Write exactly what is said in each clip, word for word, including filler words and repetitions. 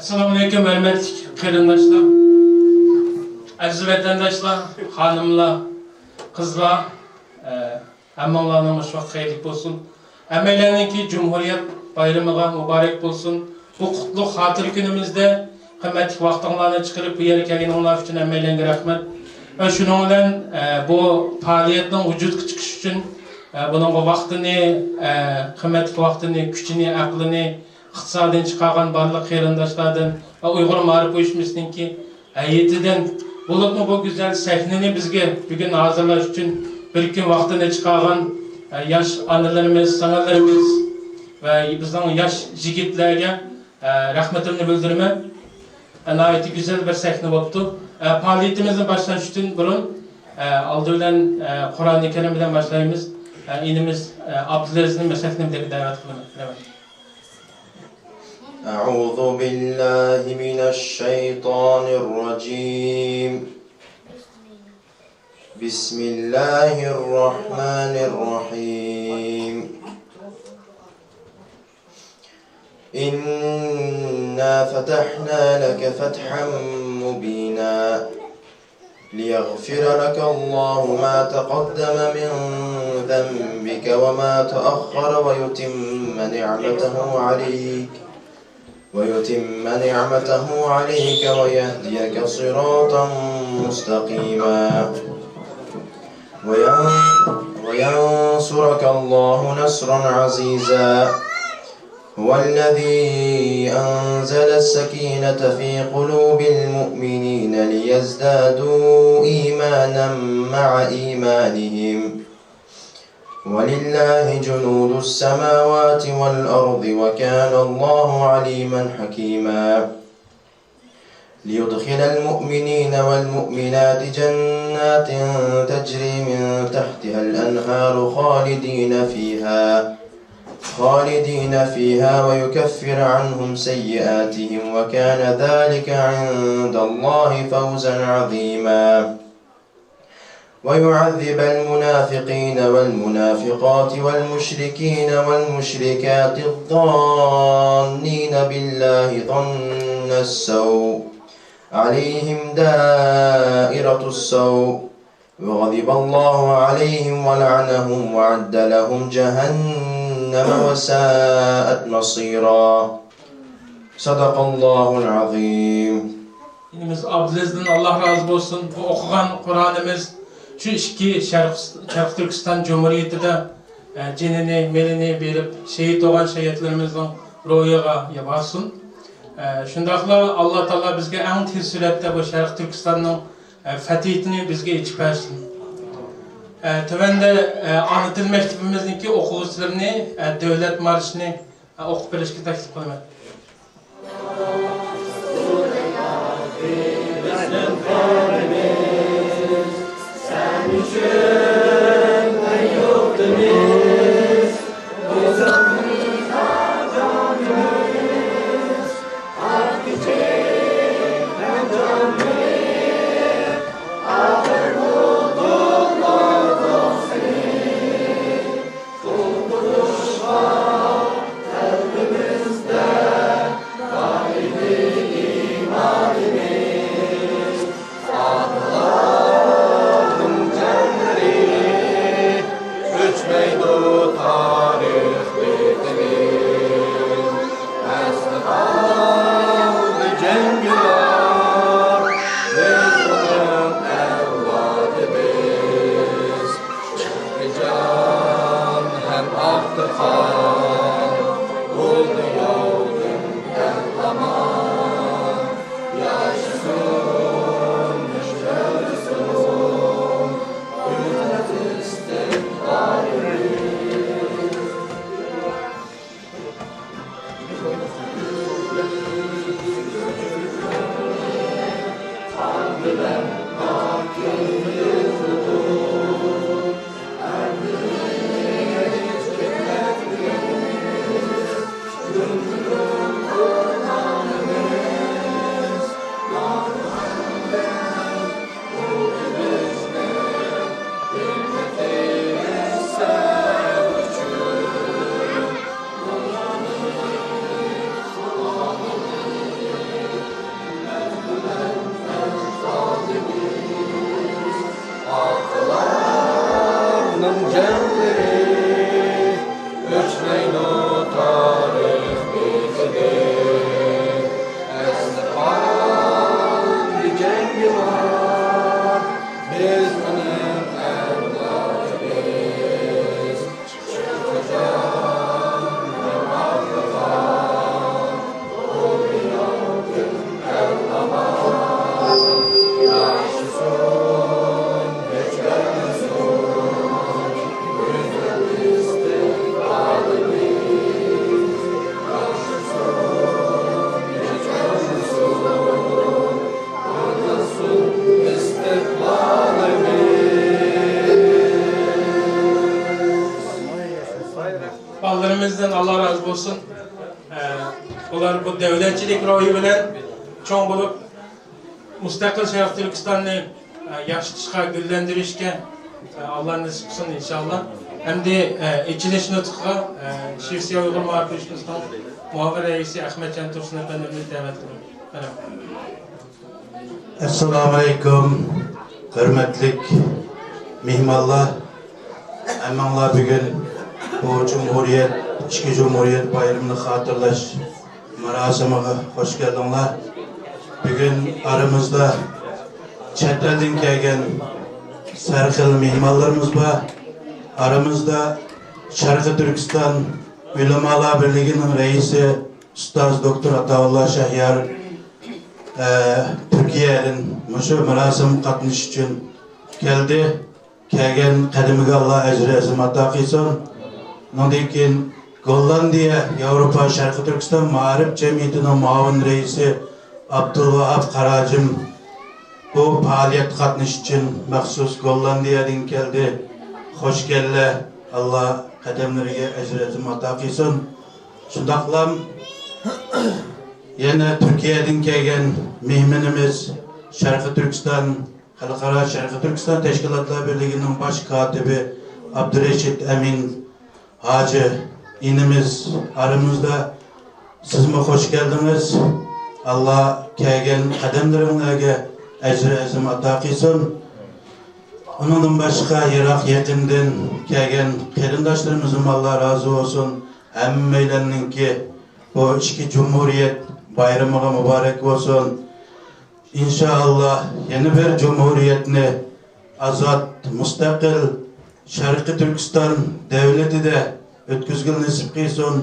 ئەسسالامۇئەلەيكۇم، ھۆرمەتلىك قېرىنداشلار، ئەزىز ۋەتەنداشلار، خانىملار، قىزلار، ئە، ھەممىڭلارنىڭ مۇشۇ ۋاقتى خەيرلىك بولسۇن. ھەممەيلەننىڭكى جۇمھۇرىيەت بايرىمىغا مۇبارەك بولسۇن. بۇ قۇتلۇق خاتىرە كۈنىمىزدە قىممەتلىك ۋاقتىڭلارنى چىقىرىپ، بۇ يەرگە كەلگىنىڭلار ئۈچۈن ھەممەيلەنگە رەھمەت. ۋە شۇنىڭ بىلەن، ئە، بۇ پائالىيەتنىڭ ۋۇجۇدقا چىقىشى ئۈچۈن، ئە، بۇنىڭغا ۋاقتىنى، ئە، قىممەتلىك ۋاقتىنى، كۈچىنى، ئەقلىنى، ئىقتىسادىنى چىقارغان بارلىق قېرىنداشلاردىن ۋە ئۇيغۇر مائارىپ ئۇيۇشمىسىنىڭكى ھەيئىتىدىن، بولۇپمۇ بۇ گۈزەل سەھنىنى بىزگە بۈگۈن ھازىرلاش ئۈچۈن بىر كۈن ۋاقتىنى چىقارغان، ئە، ياش ئانىلىرىمىز، سىڭىللىرىمىز ۋە بىزنىڭ ياش يىگىتلەرگە، ئە، رەھمىتىمنى بىلدۈرىمەن. ئە، ناھايىتى گۈزەل بىر سەھنە بوپتۇ. ئە، پائالىيىتىمىزنى باشلاشتىن بۇرۇن، ئە، ئالدى بىلەن، ئە، قۇرئانى كەرىم بىلەن باشلايمىز. ئە، ئىنىمىز، ئە، ئابدۇلئەزىزنى سەھنە بىلەن دەۋەت قىلىمەن. رەھمەت. أعوذ بالله من الشيطان الرجيم. بسم الله الرحمن الرحيم. إنا فتحنا لك فتحا مبينا ليغفر لك الله ما تقدم من ذنبك وما تأخر ويتم نعمته عليك ويتم نعمته عليك ويهديك صراطا مستقيما وين- وينصرك الله نصرا عزيزا هو الذي أنزل السكينة في قلوب المؤمنين ليزدادوا إيمانا مع إيمانهم ولله جنود السماوات والأرض وكان الله عليما حكيما ليدخل المؤمنين والمؤمنات جنات تجري من تحتها الأنهار خالدين فيها خالدين فيها ويكفر عنهم سيئاتهم وكان ذلك عند الله فوزا عظيما ويعذب المنافقين والمنافقات والمشركين والمشركات الظانين بالله ظن السوء عليهم دائرة السوء وغضب الله عليهم ولعنهم وأعد لهم جهنم وساءت مصيرا صدق الله العظيم. ئىنىمىز ئابدۇلئەزىزدىن ئاللا رازى بولسۇن. بۇ ئوقۇغان قۇرئانىمىز شۇ ئىككى شەرق، شەرقىي تۈركىستان جۇمھۇرىيىتىدە، ئە، جېنىنى، مېلىنى بېرىپ شېھىت بولغان شېھىتلىرىمىزنىڭ روھىغا بارسۇن. ئە، شۇنداقلا ئاللا تائالا بىزگە ئەڭ تېز سۈرئەتتە بۇ شەرقىي تۈركىستاننىڭ، ئە، فەتھىيىتىنى بىزگە ئېچىپ بەرسۇن. ئە، تۆۋەندە، ئە، ئانا تىل مەكتىپىمىزنىڭكى ئوقۇغۇچىلىرىنى، ئە، دۆلەت مارشىنى، ئە، ئوقۇپ بېرىشكە تەكلىپ قىلىمەن. جەڭلىرى ئۆچمەيدۇ تارىخ بېتىدىن. ئەسلى قانلى جەڭگىۋار بىز ئۇنىڭ ئەۋلادىمىز. بالىلىرىمىزدىن ئاللا رازى بولسۇن. ئە، ئۇلار بۇ دەۋلەتچىلىك روھى بىلەن چوڭ بولۇپ، مۇستەقىل شەرقىي تۈركىستاننى، ئە، ياخشىلىتىشقا، گۈللەندۈرۈشكە، ئە، ئاللا نېسىپ قىلسۇن ئىنشاللا. ئەمدى، ئە، ئېچىلىش نۇتقىغا، ئە، شىۋېتسىيە ئۇيغۇر مائارىپ ئۇيۇشمىسىنىڭ مۇئاۋىن رەئىسى ئەخمەتجان تۇرسۇن ئەپەندىمنى دەۋەت قىلىمەن. ئەسسالامۇئەلەيكۇم، ھۆرمەتلىك مېھمانلار، ھەممىڭلار بۈگۈن بۇ جۇمھۇرىيەت، ئىككى جۇمھۇرىيەت بايرىمىنى خاتىرىلەش مۇراسىمىغا خوش كەلدىڭلار. بۈگۈن ئارىمىزدا چەت ئەلدىن كەلگەن سەرخىل مېھمانلىرىمىز بار. ئارىمىزدا شەرقىي تۈركىستان ئۆلىمالار بىرلىكىنىڭ رەئىسى ئۇستاز دوكتور ئاتاۋۇللا شەھيار، ئە، تۈركىيەدىن مۇشۇ مۇراسىمغا قاتنىشىش ئۈچۈن كەلدى. كەلگەن قەدىمىگە ئاللا ئەجرى ئەزىم ئاتا قىلسۇن. ئۇنىڭدىن كېيىن گوللاندىيە ياۋروپا شەرقىي تۈركىستان مائارىپ جەمئىيىتىنىڭ مۇئاۋىن رەئىسى ئابدۇلۋاھاب قاراجىم بۇ پائالىيەتكە قاتنىشىش ئۈچۈن مەخسۇس گوللاندىيەدىن كەلدى. خوش كەللە، ئاللا قەدەملىرىگە ئەجرى ئەزىم ئاتا قىلسۇن. شۇنداقلام يەنە تۈركىيەدىن كەلگەن مېھمىنىمىز، شەرقىي تۈركىستان، خەلقئارا شەرقىي تۈركىستان تەشكىلاتلار بىرلىكىنىڭ باش كاتىپى ئابدۇرېشىت ئەمىن ھاجى ئىنىمىز ئارىمىزدا. سىزمۇ خوش كەلدىڭىز. ئاللا كەلگەن قەدەملىرىڭلارغا ئەجرى ئەزىم ئاتا قىلسۇن. ئۇنىڭدىن باشقا يىراق يېقىندىن كەلگەن قېرىنداشلىرىمىزدىن ئاللا رازى بولسۇن. ھەممەيلەننىڭكى بۇ ئىككى جۇمھۇرىيەت بايرىمىغا مۇبارەك بولسۇن. ئىنشائاللا يەنە بىر جۇمھۇرىيەتنى ئازاد، مۇستەقىل شەرقىي تۈركىستان دەۋلىتىدە ئۆتكۈزگىلى نېسىپ قىلسۇن.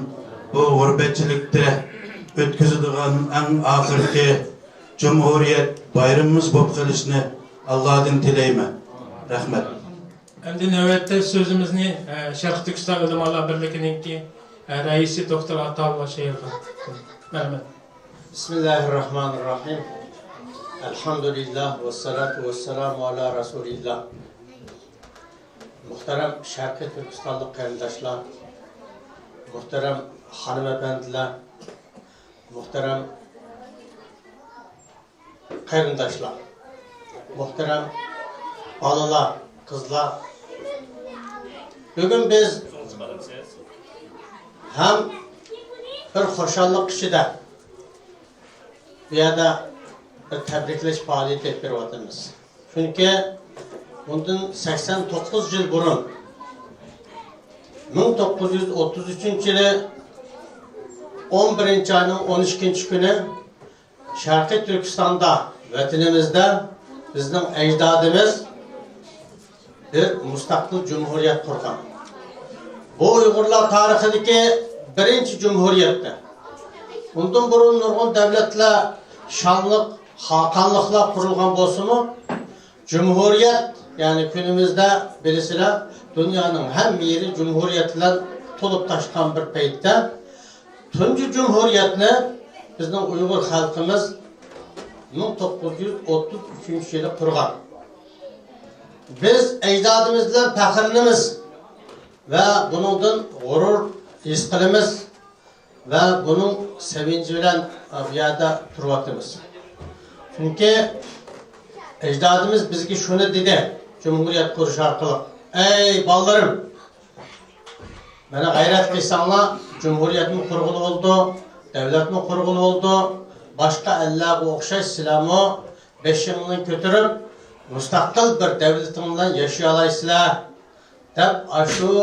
بۇ غۇربەتچىلىكتە ئۆتكۈزىدىغان ئەڭ ئاخىرقى جۇمھۇرىيەت بايرىمىمىز بولۇپ قېلىشىنى ئاللادىن تىلەيمەن. رەھمەت. ئەمدى نۆۋەتتە سۆزىمىزنى، ئە، شەرقىي تۈركىستان ئۆلىمالار بىرلىكىنىڭكى، ئە، رەئىسى دوكتور ئاتاۋۇللا شەھيارغا بېرىمىز. بىسمىللاھىررەھمانىررەھىم. ئەلھەمدۇلىللاھ ۋەسسالاتۇ ۋەسسالامۇ ئالا رەسۇلىللاھ. مۇھتەرەم شەرقىي تۈركىستانلىق قېرىنداشلار، مۇھتەرەم خانىم ئەپەندىلەر، مۇھتەرەم قېرىنداشلار، مۇھتەرەم بالىلار، قىزلار، بۈگۈن بىز ھەم بىر خۇشاللىق ئىچىدە بۇ يەردە بىر تەبرىكلەش پائالىيىتى ئېلىپ بېرىۋاتىمىز. چۈنكى بۇندىن سەكسەن توققۇز يىل بۇرۇن، مىڭ توققۇز يۈز ئوتتۇز ئۈچىنچى يىلى ئون بىرىنچى ئاينىڭ ئون ئىككىنچى كۈنى شەرقىي تۈركىستاندا، ۋەتىنىمىزدە بىزنىڭ ئەجدادىمىز بىر مۇستەقىل جۇمھۇرىيەت قۇرغان. بۇ ئۇيغۇرلار تارىخىدىكى بىرىنچى جۇمھۇرىيەتتى. ئۇندىن بۇرۇن نۇرغۇن دەۋلەتلەر، شاھلىق، خاقانلىقلار قۇرۇلغان بولسىمۇ، جۇمھۇرىيەت، يەنى كۈنىمىزدە بىلىسىلەر، دۇنيانىڭ ھەممە يېرى جۇمھۇرىيەت بىلەن تولۇپ تاشقان بىر پەيتتە، تۇنجى جۇمھۇرىيەتنى بىزنىڭ ئۇيغۇر خەلقىمىز مىڭ توققۇز يۈز ئوتتۇز ئۈچىنچى يىلى قۇرغان. بىز ئەجدادىمىز بىلەن پەخىرلىنىمىز ۋە بۇنىڭدىن غۇرۇر ھېس قىلىمىز ۋە بۇنىڭ سېۋىنچى بىلەن بۇ يەردە تۇرۇۋاتىمىز. چۈنكى ئەجدادىمىز بىزگە شۇنى دېدى، جۇمھۇرىيەت قۇرۇش ئارقىلىق، ئەي بالىلىرىم، مانا غەيرەت قىلساڭلار، جۇمھۇرىيەتمۇ قۇرغىلى بولىدۇ، دەۋلەتمۇ قۇرغىلى بولىدۇ. باشقا ئەللەرگە ئوخشاش سىلەرمۇ بېشىڭلارنى كۆتۈرۈپ، مۇستەقىل بىر دەۋلىتىڭلار بىلەن ياشىيالايسىلەر. دەپ ئاشۇ،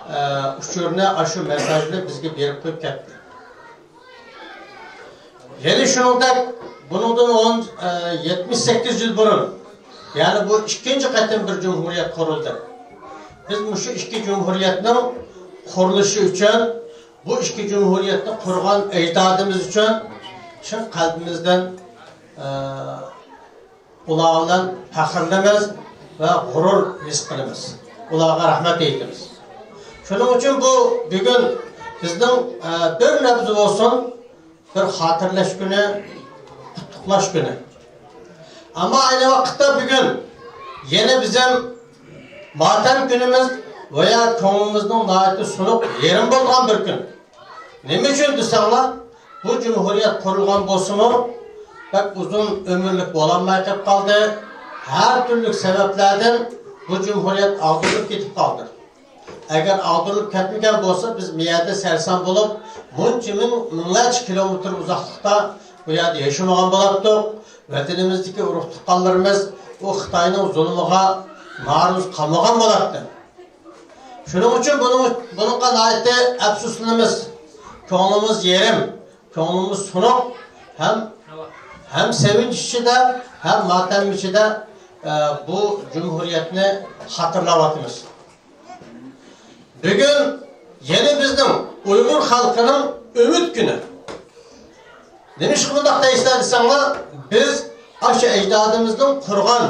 ئە، ئۇچۇرنى، ئاشۇ مېساژنى بىزگە بېرىپ قويۇپ كەتتى. يەنە شۇنىڭدەك بۇنىڭدىن ئون، ئە، يەتمىش سەككىز يىل بۇرۇن، يەنى بۇ ئىككىنچى قېتىم بىر جۇمھۇرىيەت قۇرۇلدى. بىز مۇشۇ ئىككى جۇمھۇرىيەتنىڭ قۇرۇلۇشى ئۈچۈن، بۇ ئىككى جۇمھۇرىيەتنى قۇرغان ئەجدادىمىز ئۈچۈن چىن قەلبىمىزدىن، ئە، ئۇلار بىلەن پەخىرلىنىمىز ۋە غۇرۇر ھېس قىلىمىز. ئۇلارغا رەھمەت ئېيتىمىز. شۇنىڭ ئۈچۈن بۇ بۈگۈن بىزنىڭ، ئە، بىر نەبزە بولسۇن، بىر خاتىرىلەش كۈنى، قۇتلۇقلاش كۈنى. ئەمما ئەينى ۋاقىتتا بۈگۈن يەنە بىزنىڭ ماتەم كۈنىمىز ۋە يا كۆڭلىمىزنىڭ ناھايىتى سۇنۇق، يېرىم بولغان بىر كۈن. نېمە ئۈچۈن دېسەڭلار، بۇ جۇمھۇرىيەت قۇرۇلغان بولسىمۇ، بەك ئۇزۇن ئۆمۈرلۈك بولالماي قېلىپ قالدى. ھەر تۈرلۈك سەۋەبلەردىن بۇ جۇمھۇرىيەت ئاغدۇرۇلۇپ كېتىپ قالدى. ئەگەر ئاغدۇرۇلۇپ كەتمىگەن بولسا، بىز بۇ يەردە سەرسان بولۇپ، مۇنچە مىڭ، مىڭلارچە كىلومېتىر ئۇزاقلىقتا بۇ يەردە ياشىمىغان بولاتتۇق. ۋەتىنىمىزدىكى ئۇرۇق-تۇغقانلىرىمىز بۇ خىتاينىڭ زۇلۇمىغا مەرۇز قالمىغان بولاتتى. شۇنىڭ ئۈچۈن بۇنىڭ، بۇنىڭغا ناھايىتى ئەپسۇسلىنىمىز. كۆڭلىمىز يېرىم، كۆڭلىمىز سۇنۇق، ھەم، ھەم سېۋىنچ ئىچىدە، ھەم ماتەم ئىچىدە، ئە، بۇ جۇمھۇرىيەتنى خاتىرىلەۋاتىمىز. بۈگۈن يەنە بىزنىڭ ئۇيغۇر خەلقىنىڭ ئۈمىد كۈنى. نېمىشقا بۇنداق دەيسىلەر دېسەڭلار، بىز ئاشۇ ئەجدادىمىزنىڭ قۇرغان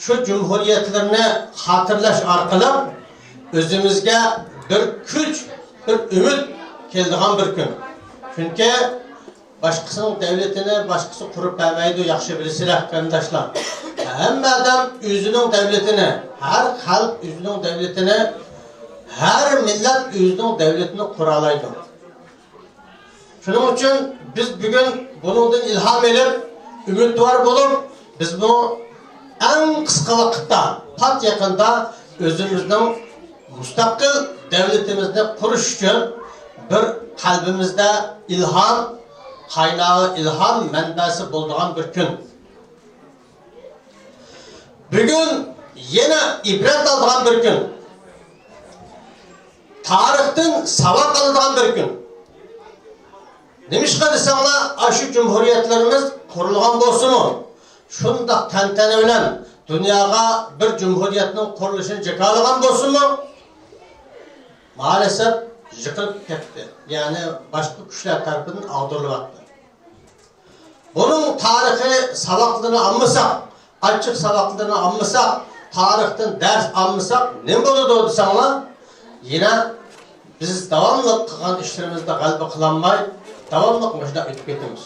شۇ جۇمھۇرىيەتلىرىنى خاتىرىلەش ئارقىلىق ئۆزىمىزگە بىر كۈچ، بىر ئۈمىد كېلىدىغان بىر كۈن. چۈنكى باشقىسىنىڭ دەۋلىتىنى باشقىسى قۇرۇپ بەرمەيدۇ، ياخشى بىلىسىلەر، قېرىنداشلار. ھەممە ئادەم ئۆزىنىڭ دەۋلىتىنى، ھەر خەلق ئۆزىنىڭ دەۋلىتىنى، ھەر مىللەت ئۆزىنىڭ دەۋلىتىنى قۇرالايدۇ. شۇنىڭ ئۈچۈن بىز بۈگۈن بۇنىڭدىن ئىلھام ئېلىپ، ئۈمىدۋار بولۇپ، بىزمۇ ئەڭ قىسقا ۋاقىتتا، پات يېقىندا ئۆزىمىزنىڭ مۇستەقىل دەۋلىتىمىزنى قۇرۇش ئۈچۈن بىر قەلبىمىزدە ئىلھام قايناغى، ئىلھام مەنبەسى بولىدىغان بىر كۈن. بۈگۈن يەنە ئىبرەت ئالىدىغان بىر كۈن. تارىختىن ساۋاق ئالىدىغان بىر كۈن. نېمىشقا دېسەڭلار، ئاشۇ جۇمھۇرىيەتلىرىمىز قۇرۇلغان بولسىمۇ، شۇنداق تەنتەنە بىلەن دۇنياغا بىر جۇمھۇرىيەتنىڭ قۇرۇلۇشىنى جاكارلىغان بولسىمۇ، مائەلەسەپ يىقىلىپ كەتتى. يەنى باشقا كۈچلەر تەرىپىدىن ئاغدۇرۇلۇۋاتتى. بۇنىڭ تارىخىي ساۋاقلىرىنى ئالمىساق، ئاچچىق ساۋاقلىرىنى ئالمىساق، تارىختىن دەرس ئالمىساق نېمە بولىدۇ دېسەڭلار، يەنە بىز داۋاملىق قىلغان ئىشلىرىمىزدا غەلىبە قىلالماي، داۋاملىق مۇشۇنداق ئۆتۈپ كېتىمىز.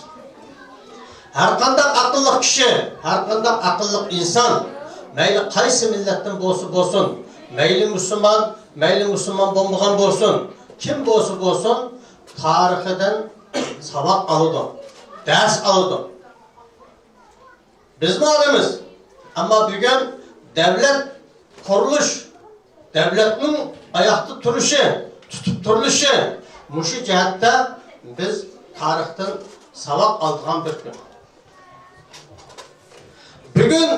ھەرقانداق ئەقىللىق كىشى، ھەرقانداق ئەقىللىق ئىنسان، مەيلى قايسى مىللەتتىن بولسا بولسۇن، مەيلى مۇسۇلمان، مەيلى مۇسۇلمان بولمىغان بولسۇن، كىم بولسا بولسۇن، تارىخىدىن ساۋاق ئالىدۇ، دەرس ئالىدۇ. بىزمۇ ئالىمىز. ئەمما بۈگۈن دەۋلەت قۇرۇلۇش، دەۋلەتنىڭ ئاياقتا تۇرۇشى، تۇتۇپ تۇرۇلۇشى، مۇشۇ جەھەتتە بىز تارىختىن ساۋاق ئالىدىغان بىر كۈن. بۈگۈن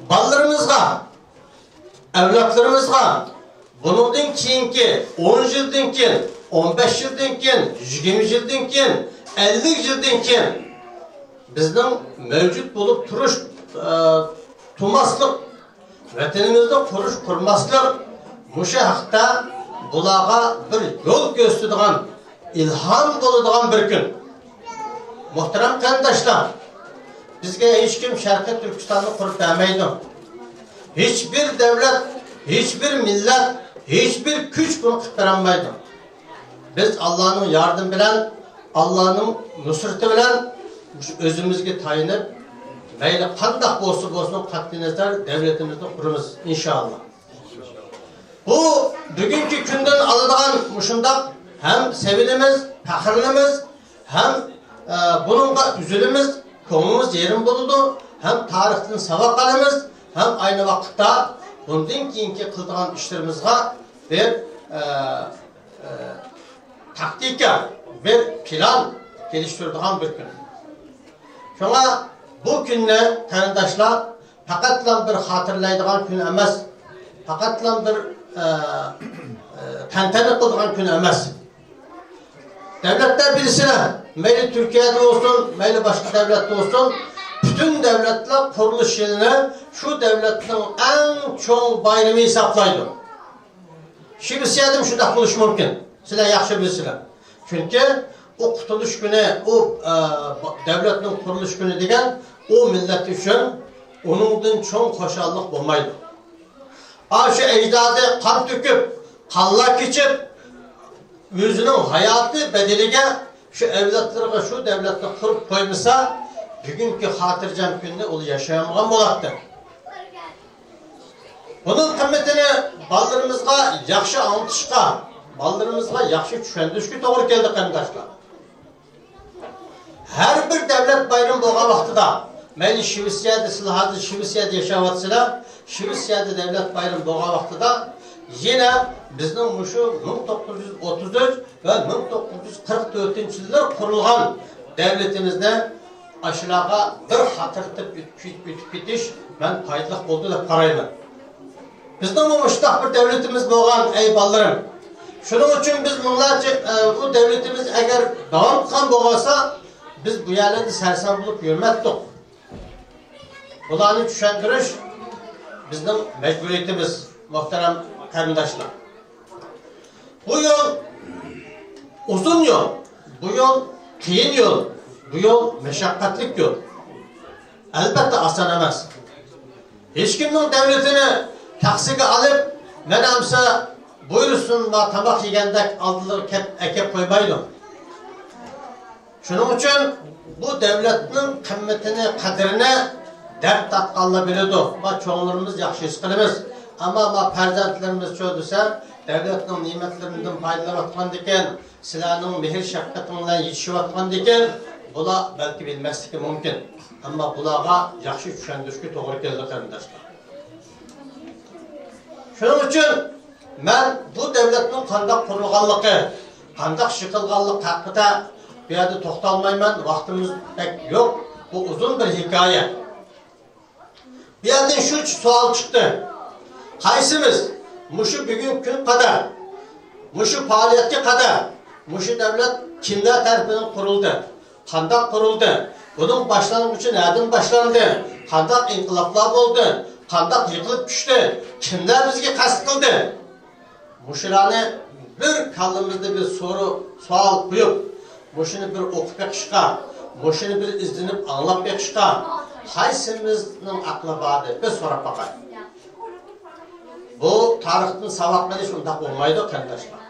بالىلىرىمىزغا، ئەۋلادلىرىمىزغا بۇنىڭدىن كېيىنكى ئون يىلدىن كېيىن، ئون بەش يىلدىن كېيىن، يىگىرمە يىلدىن كېيىن، ئەللىك يىلدىن كېيىن بىزنىڭ مەۋجۇت بولۇپ تۇرۇش، ئە، تۇرماسلىق، ۋەتىنىمىزنى قۇرۇش، قۇرماسلىق، مۇشۇ ھەقتە بۇلارغا بىر يول كۆرسىتىدىغان، ئىلھام بولىدىغان بىر كۈن. مۇھتەرەم قېرىنداشلار، بىزگە ھېچكىم شەرقىي تۈركىستاننى قۇرۇپ بەرمەيدۇ. ھېچبىر دەۋلەت، ھېچبىر مىللەت، ھېچبىر كۈچ بۇنى قىلىپ بېرەلمەيدۇ. بىز ئاللانىڭ ياردىمى بىلەن، ئاللانىڭ نۇسرىتى بىلەن مۇشۇ ئۆزىمىزگە تايىنىپ، مەيلى قانداق بولسا بولسۇن، قەتئىينەزەر دەۋلىتىمىزنى قۇرىمىز، ئىنشائاللا. بۇ بۈگۈنكى كۈندىن ئالىدىغان مۇشۇنداق ھەم سېۋىنىمىز، پەخىرلىنىمىز، ھەم، ئە، بۇنىڭغا ئۈزۈلىمىز، كۆڭلىمىز يېرىم بولىدۇ، ھەم تارىختىن ساۋاق ئالىمىز، ھەم ئەينى ۋاقىتتا بۇندىن كېيىنكى قىلىدىغان ئىشلىرىمىزغا بىر، ئە، ئە، تاكتىكا، بىر پىلان كېلىشتۈرىدىغان بىر كۈن. شۇڭا بۇ كۈننى، قېرىنداشلار، پەقەتلا بىر خاتىرىلەيدىغان كۈن ئەمەس، پەقەتلا بىر ئە، ئە، تەنتەنە قىلىدىغان كۈن ئەمەس. دەۋلەتلەر بىلسىلە، مەيلى تۈركىيەدە بولسۇن، مەيلى باشقا دەۋلەتتە بولسۇن، پۈتۈن دەۋلەتلەر قۇرۇلۇش يىلىنى شۇ دەۋلەتنىڭ ئەڭ چوڭ بايرىمى ھېسابلايدۇ. شىۋېتسىيەدىمۇ شۇنداق بولۇشى مۇمكىن. سىلەر ياخشى بىلىسىلەر. چۈنكى ئۇ قۇتۇلۇش كۈنى، ئۇ، ئە، دەۋلەتنىڭ قۇرۇلۇش كۈنى دېگەن ئۇ مىللەت ئۈچۈن ئۇنىڭدىن چوڭ خۇشاللىق بولمايدۇ. ئاشۇ ئەجدادى قان تۆكۈپ، قانلار كېچىپ، ئۆزىنىڭ ھاياتى بەدىلىگە شۇ ئەۋلادلىرىغا شۇ دەۋلەتنى قۇرۇپ قويمىسا، بۈگۈنكى خاتىرجەم كۈننى ئۇلار ياشىيالمىغان بولاتتى. بۇنىڭ قىممىتىنى بالىلىرىمىزغا ياخشى ئاڭلىتىشقا، بالىلىرىمىزغا ياخشى چۈشەندۈرۈشكە توغرا كەلدى، قېرىنداشلار. ھەر بىر دەۋلەت بايرىمى بولغان ۋاقتىدا، مەيلى شىۋېتسىيەدە، سىلەر ھازىر شىۋېتسىيەدە ياشاۋاتىسىلەر، شىۋېتسىيەدە دەۋلەت بايرىمى بولغان ۋاقتىدا يەنە بىزنىڭ مۇشۇ مىڭ توققۇز يۈز ئوتتۇز ئۈچ ۋە مىڭ توققۇز يۈز قىرىق تۆتىنچى يىللار قۇرۇلغان دەۋلىتىمىزنى ئاشۇلارغا بىر خاتىرىلىتىپ ئۆتۈپ، ئۆتۈپ كېتىش مەن پايدىلىق بولدى دەپ قارايمەن. بىزنىڭمۇ مۇشۇنداق بىر دەۋلىتىمىز بولغان، ئەي بالىلىرىم. شۇنىڭ ئۈچۈن بىز مىڭلارچە، ئە، بۇ دەۋلىتىمىز ئەگەر داۋام قىلغان بولغانسا، بىز بۇ يەرلەردە سەرسان بولۇپ يۈرمەتتۇق. بۇلارنى چۈشەندۈرۈش بىزنىڭ مەجبۇرىيىتىمىز، مۇھتەرەم قېرىنداشلار. بۇ يول ئۇزۇن يول، بۇ يول قىيىن يول، بۇ يول مەشەققەتلىك يول. ئەلبەتتە ئاسان ئەمەس. ھېچكىمنىڭ دەۋلىتىنى تەخسىگە ئېلىپ، مەن ئەمسە بۇيرۇسۇن، ما تاماق يېگەندەك ئالدىلىرىغا كەپ، ئەكەپ قويمايدۇ. شۇنىڭ ئۈچۈن بۇ دەۋلەتنىڭ قىممىتىنى، قەدرىنى دەرد تارتقانلار بىلىدۇ. ما چوڭلىرىمىز ياخشى ھېس قىلىمىز. ئەمما ما پەرزەنتلىرىمىزچۇ دېسە، دەۋلەتنىڭ نېمەتلىرىدىن پايدىلىنىۋاتقاندىكىن، سىلەرنىڭ مېھىر-شەپقىتىڭ بىلەن يېتىشىۋاتقاندىكىن، بۇلار بەلكى بىلمەسلىكى مۇمكىن. ئەمما بۇلارغا ياخشى چۈشەندۈرۈشكە توغرا كېلىدۇ، قېرىنداشلار. شۇنىڭ ئۈچۈن مەن بۇ دەۋلەتنىڭ قانداق قۇرۇلغانلىقى، قانداق يىقىلغانلىقى ھەققىدە بۇ يەردە توختالمايمەن، ۋاقتىمىز بەك يوق. بۇ ئۇزۇن بىر ھېكايە. بۇ يەردىن شۇنچە سوئال چىقتى. قايسىمىز مۇشۇ بۈگۈنكى كۈن قەدەر، مۇشۇ پائالىيەتكە قەدەر، مۇشۇ دەۋلەت كىملەر تەرىپىدىن قۇرۇلدى؟ قانداق قۇرۇلدى؟ بۇنىڭ باشلانغۇچى نەدىن باشلاندى؟ قانداق ئىنقىلابلار بولدى؟ قانداق يىقىلىپ چۈشتى؟ كىملەر بىزگە قەست قىلدى؟ مۇشۇلارنى بىر كاللىمىزدا بىر سورۇ-، سوئال قويۇپ، مۇشۇنى بىر ئوقۇپ بېقىشقا، مۇشۇنى بىر ئىزدىنىپ ئاڭلاپ بېقىشقا قايسىمىزنىڭ ئەقلى باردى؟ بىر سوراپ باقاي. بۇ تارىختىن ساۋاق ئېلىش ئۇنداق بولمايدۇ، قېرىنداشلار.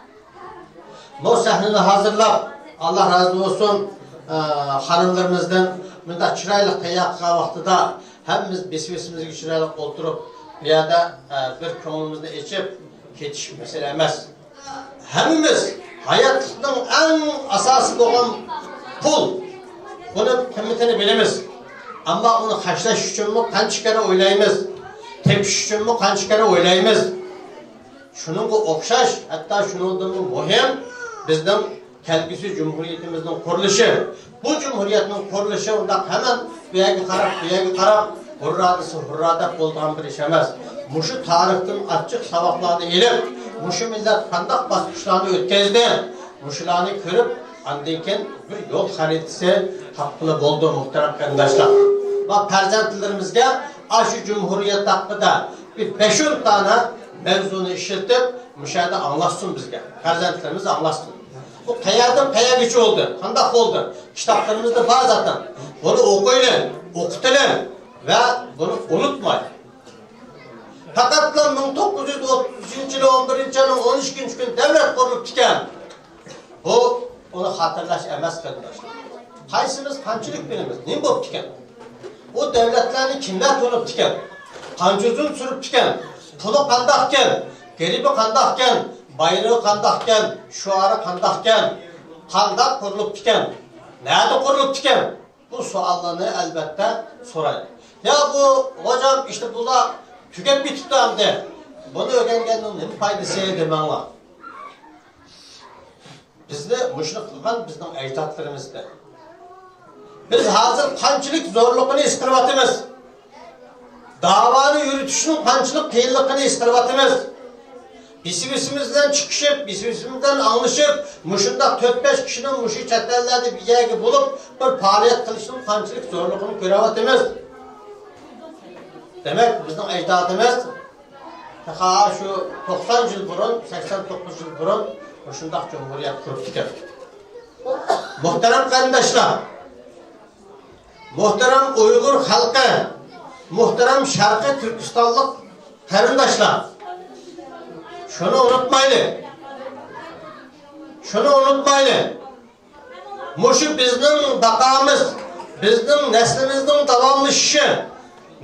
بۇ سەھنىنى ھازىرلاپ، ئاللا رازى بولسۇن، ئە، خانىملىرىمىزدىن مۇنداق چىرايلىق تەييار قىلغان ۋاقتىدا ھەممىمىز بېسىۋېسىمىزگە چىرايلىق ئولتۇرۇپ، بۇ يەردە، ئە، بىر كۆڭلىمىزنى ئېچىپ كېتىش مەسىلە ئەمەس. ھەممىمىز ھاياتلىقنىڭ ئەڭ ئاساسى بولغان پۇل، بۇنىڭ قىممىتىنى بىلىمىز. ئەمما ئۇنى خەجلەش ئۈچۈنمۇ قانچە كەرە ئويلايمىز، تېپىش ئۈچۈنمۇ قانچە كەرە ئويلايمىز. شۇنىڭغا ئوخشاش، ھەتتا شۇنىڭدىنمۇ مۇھىم، بىزنىڭ كەلگۈسى جۇمھۇرىيىتىمىزنىڭ قۇرۇلۇشى. بۇ جۇمھۇرىيەتنىڭ قۇرۇلۇشى ئۇنداق ھەممە بۇ يەرگە قاراپ، بۇ يەرگە قاراپ، ھۇررا دېسە ھۇررا دەپ بولىدىغان بىر ئىش ئەمەس. مۇشۇ تارىختىن ئاچچىق ساۋاقلارنى ئېلىپ، مۇشۇ مىللەت قانداق باسقۇچلارنى ئۆتكەزدى، مۇشۇلارنى كۆرۈپ، ئاندىن كېيىن بىر يول خەرىتىسى تاپقىلى بولىدۇ، مۇھتەرەم قېرىنداشلار. ۋە پەرزەنتلىرىمىزگە ئاشۇ جۇمھۇرىيەت ھەققىدە بىر بەش-ئون دانە مەۋزۇنى ئىشلىتىپ، مۇشۇ يەردە ئاڭلاتسۇن بىزگە. پەرزەنتلىرىمىز ئاڭلاتسۇن. بۇ قەيەردىن قەيەرگىچە بولدى؟ قانداق بولدى؟ كىتابلىرىمىزدا بار زاتەن. بۇنى ئوقۇيلى، ئوقۇتىلى ۋە بۇنى ئۇنتۇماي. پەقەتلا مىڭ توققۇز يۈز ئوتتۇزىنچى يىلى ئون بىرىنچى ئاينىڭ ئون ئىككىنچى كۈنى دەۋلەت قۇرۇلۇپتىكەن. بۇ، ئۇنى خاتىرىلەش ئەمەس، قېرىنداشلار. قايسىمىز قانچىلىك بىلىمىز؟ نېمە بوپتىكەن؟ ئۇ دەۋلەتلەرنى كىملەر تونۇپتىكەن؟ قانچە ئۇزۇن سۈرۈپتىكەن؟ پۇلى قانداقكەن؟ گېربى قانداقكەن؟ بايرىقى قانداقكەن؟ شوئارى قانداقكەن؟ قانداق قۇرۇلۇپتىكەن؟ نەدە قۇرۇلۇپتىكەن؟ بۇ سوئاللارنى ئەلۋەتتە سورايدۇ. يا بۇ، غوجام، ئىشتە بۇلار تۈگەپ كېتىپتۇ ئەمدى. بۇنى ئۆگەنگەننىڭ نېمە پايدىسى دېمەڭلار. بىزنى مۇشۇنى قىلغان بىزنىڭ ئەجدادلىرىمىزدى. بىز ھازىر قانچىلىك زورلۇقىنى ھېس قىلىۋاتىمىز. داۋانى يۈرۈتۈشنىڭ قانچىلىك قىيىنلىقىنى ھېس قىلىۋاتىمىز. بىسىمىسىمىز بىلەن چىقىشىپ، بىسىمىسىمىز بىلەن ئاڭلىشىپ، مۇشۇنداق تۆت-بەش كىشىنىڭ مۇشۇ چەت ئەللەردە بىر يەرگە بولۇپ، بىر پائالىيەت قىلىشنىڭ قانچىلىك زورلۇقىنى كۆرۈۋاتىمىز. دېمەك، بىزنىڭ ئەجدادىمىز تېخى شۇ توقسان يىل بۇرۇن، سەكسەن توققۇز يىل بۇرۇن مۇشۇنداق جۇمھۇرىيەت قۇرۇپتىكەن. مۇھتەرەم قېرىنداشلار، مۇھتەرەم ئۇيغۇر خەلقى، مۇھتەرەم شەرقىي تۈركىستانلىق قېرىنداشلار، شۇنى ئۇنتۇمايلى. شۇنى ئۇنتۇمايلى. مۇشۇ بىزنىڭ بەقامىز، بىزنىڭ نەسلىمىزنىڭ داۋاملىشىشى،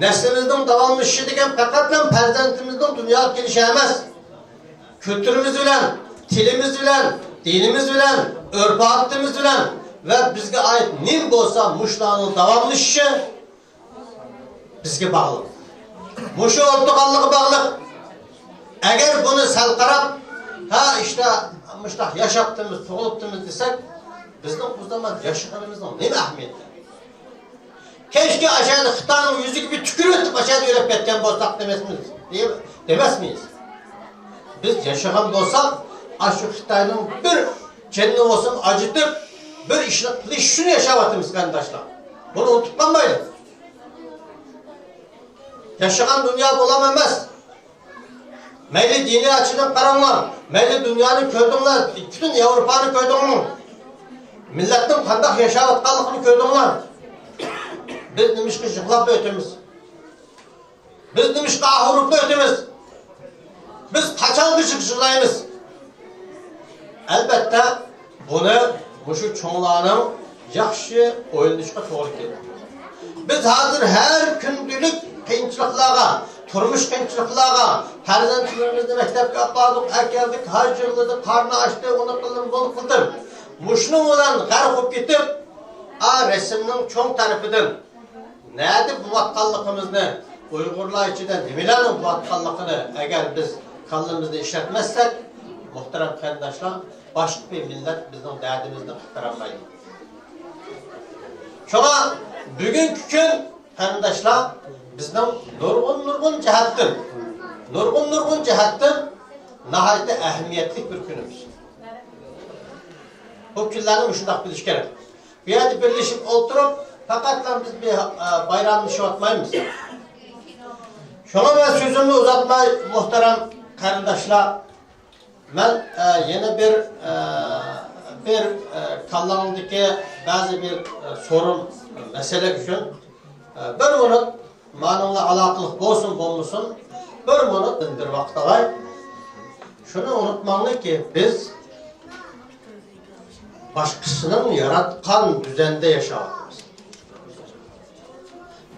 نەسلىمىزنىڭ داۋاملىشىشى دېگەن پەقەتلا پەرزەنتىمىزنىڭ دۇنياغا كېلىشى ئەمەس. كۈلتۈرىمىز بىلەن، تىلىمىز بىلەن، دىنىمىز بىلەن، ئۆرپ-ئادىتىمىز بىلەن ۋە بىزگە ئائىت نېمە بولسا، مۇشۇلارنىڭ داۋاملىشىشى بىزگە باغلىق. مۇشۇ ئولتۇرغانلىقى باغلىق. ئەگەر بۇنى سەل قاراپ، ھە، ئىشتا مۇشۇنداق ياشاپتىمىز، تۇغۇلۇپتىمىز دېسەك، بىزنىڭ ئۇ زامان ياشىغىنىمىزنىڭ نېمە ئەھمىيىتى؟ كەچكە ئاشۇ يەردە خىتاينىڭ يۈزىگە بىر تۈكۈرۈۋېتىپ، ئاشۇ يەردە ئۆلۈپ كەتكەن بولساق دېمەسمىز؟ دېمەسمىز. بىز ياشىغان بولساق، ئاشۇ خىتاينىڭ بىر جېنىنى بولسۇن ئاجىتىپ، بىر ئىشنى قىلىش ئۈچۈن ياشاۋاتىمىز، قېرىنداشلار. بۇنى ئۇنتۇپ قالمايلى. ياشىغان دۇنيا بولام ئەمەس. مەيلى دىنىي ئاچىدىن قاراڭلار، مەيلى دۇنيانى كۆردۈڭلار، پۈتۈن ياۋروپانى كۆردۈڭلار. مىللەتنىڭ قانداق ياشاۋاتقانلىقىنى كۆردۈڭلار. بىز نېمىشقا يىغلاپ ئۆتىمىز؟ بىز نېمىشقا ئاھۇ ئۇرۇپ ئۆتىمىز؟ بىز قاچانغىچە يىغلايمىز؟ ئەلۋەتتە، بۇنى مۇشۇ چوڭلارنىڭ ياخشى ئويلىنىشقا توغرا كېلىدۇ. بىز ھازىر ھەر كۈندىلىك قىيىنچىلىقلارغا، تۇرمۇش قىيىنچىلىقلارغا، پەرزەنتلىرىمىزنى مەكتەپكە ئاپاردۇق، ئەكەلدۇك، ھاج يىغلىدى، قارنى ئاچتى، ئۇنى قىلدىم، بۇنى قىلدىم. مۇشۇنىڭ بىلەن غەرق بولۇپ كېتىپ، ئا، رەسىمنىڭ چوڭ تەرىپىدىن نەدە بولۇۋاتقانلىقىمىزنى، ئۇيغۇرلار ئىچىدە نېمىلەرنىڭ بولۇۋاتقانلىقىنى ئەگەر بىز كاللىمىزنى ئىشلەتمەسسەك، مۇھتەرەم قېرىنداشلار، باشقا بىر مىللەت بىزنىڭ دەردىمىزنى قۇتۇلدۇرالمايدۇ. شۇڭا بۈگۈنكى كۈن، قېرىنداشلار، بىزنىڭ نۇرغۇن، نۇرغۇن جەھەتتىن، نۇرغۇن، نۇرغۇن جەھەتتىن ناھايىتى ئەھمىيەتلىك بىر كۈنىمىز. بۇ كۈنلەرنى مۇشۇنداق بىلىش كېرەك. بۇ يەردە بىرلىشىپ ئولتۇرۇپ، پەقەتلا بىز بىر، ئە، بايراملىشىۋاتمايمىز. شۇڭا مەن سۆزۈمنى ئۇزارتماي، مۇھتەرەم قېرىنداشلار، مەن، ئە، يەنە بىر، ئە، بىر، ئە، كاللاڭدىكى بەزى بىر، ئە، سورۇن، مەسىلە ئۈچۈن، ئە، بىر مىنۇت مانىڭلار ئالاقىلىق بولسۇن بولمىسۇن، بىر مىنۇت بىر ۋاقىت ئالاي. شۇنى ئۇنتۇماڭلىكى، بىز باشقىسىنىڭ ياراتقان دۈزەندە ياشاۋاتىمىز.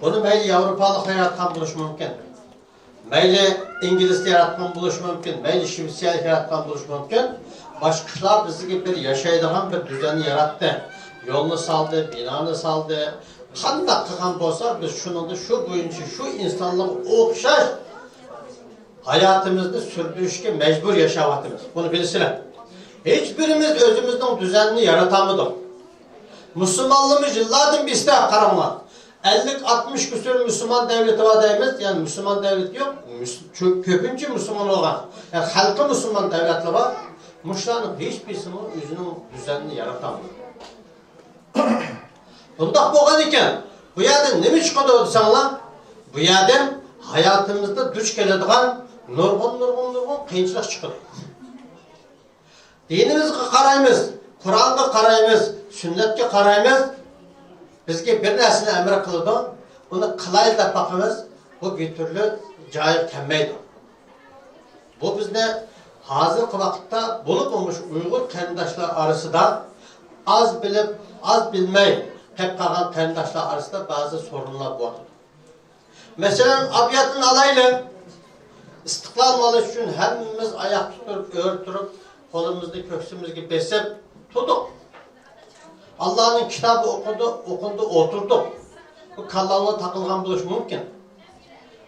بۇنى مەيلى ياۋروپالىقلار ياراتقان بولۇشى مۇمكىن. مەيلى ئىنگلىزلار ياراتقان بولۇشى مۇمكىن، مەيلى شىۋېتسىيەلىك ياراتقان بولۇشى مۇمكىن. باشقىلار بىزگە بىر ياشايدىغان بىر دۈزەننى ياراتتى. يولنى سالدى، بىنانى سالدى. قانداق قىلغان بولسا، بىز شۇنىڭدا شۇ بويىچە شۇ ئىنسانلارغا ئوخشاش ھاياتىمىزنى سۈردۈرۈشكە مەجبۇر ياشاۋاتىمىز. بۇنى بىلىسىلەر. ھېچبىرىمىز ئۆزىمىزنىڭ دۈزەننى ياراتالمىدۇق. مۇسۇلمانلىرىمىز يىللاردىن بېسىتە قاراڭلار. ئەللىك، ئاتمىش كۈسۈر مۇسۇلمان دەۋلىتى بار دەيمىز، يەنى مۇسۇلمان دەۋلىتى يوق، مۇس-، كۆ-، كۆپىنچە مۇسۇلمان بولغان، يەنى خەلقى مۇسۇلمان دەۋلەتلەر بار. مۇشۇلارنىڭ ھېچبىرسىمۇ ئۆزىنىڭ دۈزەننى ياراتالمىدى. بۇنداق بولغان ئىكەن، بۇ يەردىن نېمە چىقىدۇ دېسەڭلار، بۇ يەردىن ھاياتىمىزدا دۇچ كېلىدىغان نۇرغۇن، نۇرغۇن، نۇرغۇن قىيىنچىلىق چىقىدۇ. دىنىمىزغا قارايمىز، قۇرئانغا قارايمىز، سۈننەتكە قارايمىز. بىزگە بىر نەرسىنى ئەمر قىلىدۇ، ئۇنى قىلايلى دەپ باقىمىز، بۇ بىر تۈرلۈ جايىغا كەلمەيدۇ. بۇ بىزنى ھازىرقى ۋاقىتتا، بولۇپمۇ مۇشۇ ئۇيغۇر قېرىنداشلار ئارىسىدا، ئاز بىلىپ، ئاز بىلمەي قېلىپ قالغان قېرىنداشلار ئارىسىدا بەزى سورۇنلار بار. مەسىلەن، ئابىياتنى ئالايلى. ئىستىقلال ئالىش ئۈچۈن ھەممىمىز ئاياق تۇتۇپ، ئۆرە تۇرۇپ، قولىمىزنى كۆكسىمىزگە بېسىپ تۇردۇق. ئاللانىڭ كىتابى ئوقۇدى، ئوقۇلدى، ئولتۇردۇق. بۇ كاللاڭلار تاقىلغان بولۇشى مۇمكىن.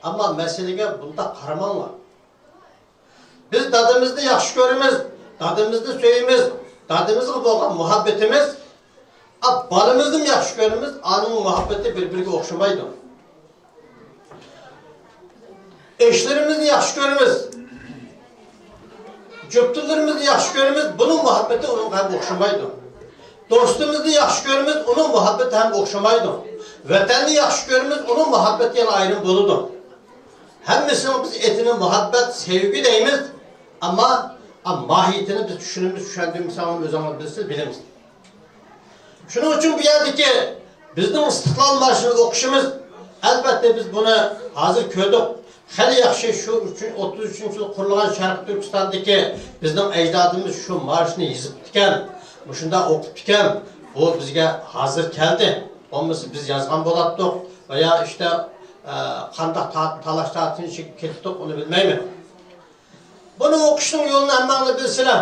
ئەمما مەسىلىگە بۇنداق قارىماڭلار. بىز دادىمىزنى ياخشى كۆرىمىز، دادىمىزنى سۆيىمىز، دادىمىزغا بولغان مۇھەببىتىمىز، ئا، بالىمىزنىمۇ ياخشى كۆرىمىز، ئانىنىڭ مۇھەببىتى بىر-بىرىگە ئوخشىمايدۇ. ئېشلىرىمىزنى ياخشى كۆرىمىز. جۈپتىلىرىمىزنى ياخشى كۆرىمىز، بۇنىڭ مۇھەببىتى ئۇنىڭغا ھەم ئوخشىمايدۇ. دوستىمىزنى ياخشى كۆرىمىز، ئۇنىڭ مۇھەببىتى ھەم ئوخشىمايدۇ. ۋەتەننى ياخشى كۆرىمىز، ئۇنىڭ مۇھەببىتى يەنە ئايرىم بولىدۇ. ھەممىسىنىڭ بىز ئېتىنى مۇھەببەت، سۆيگۈ دەيمىز، ئەمما، ئەمما ماھىيىتىنى بىز چۈشىنىمىز، چۈشەندۈرمىسەڭلار ئۆزۈڭلار بىلىسىز، بىلىمىز. شۇنىڭ ئۈچۈن بۇ يەردىكى بىزنىڭ ئىستىقلال مارشىنى ئوقۇشىمىز، ئەلۋەتتە، بىز بۇنى ھازىر كۆردۇق. خېلى ياخشى، شۇ ئۈچۈن، ئوتتۇز ئۈچىنچى يىل قۇرۇلغان شەرقىي تۈركىستاندىكى بىزنىڭ ئەجدادىمىز شۇ مارشنى يېزىپتىكەن، مۇشۇنداق ئوقۇپتىكەن، بۇ بىزگە ھازىر كەلدى. بولمىسا بىز يازغان بولاتتۇق ۋە يا ئىشتە، ئە، قانداق تا-، تالاش تارتىش ئىچىگە كېتىپتۇق، ئۇنى بىلمەيمەن. بۇنى ئوقۇشنىڭ يولىنى ھەممەڭلار بىلىسىلەر.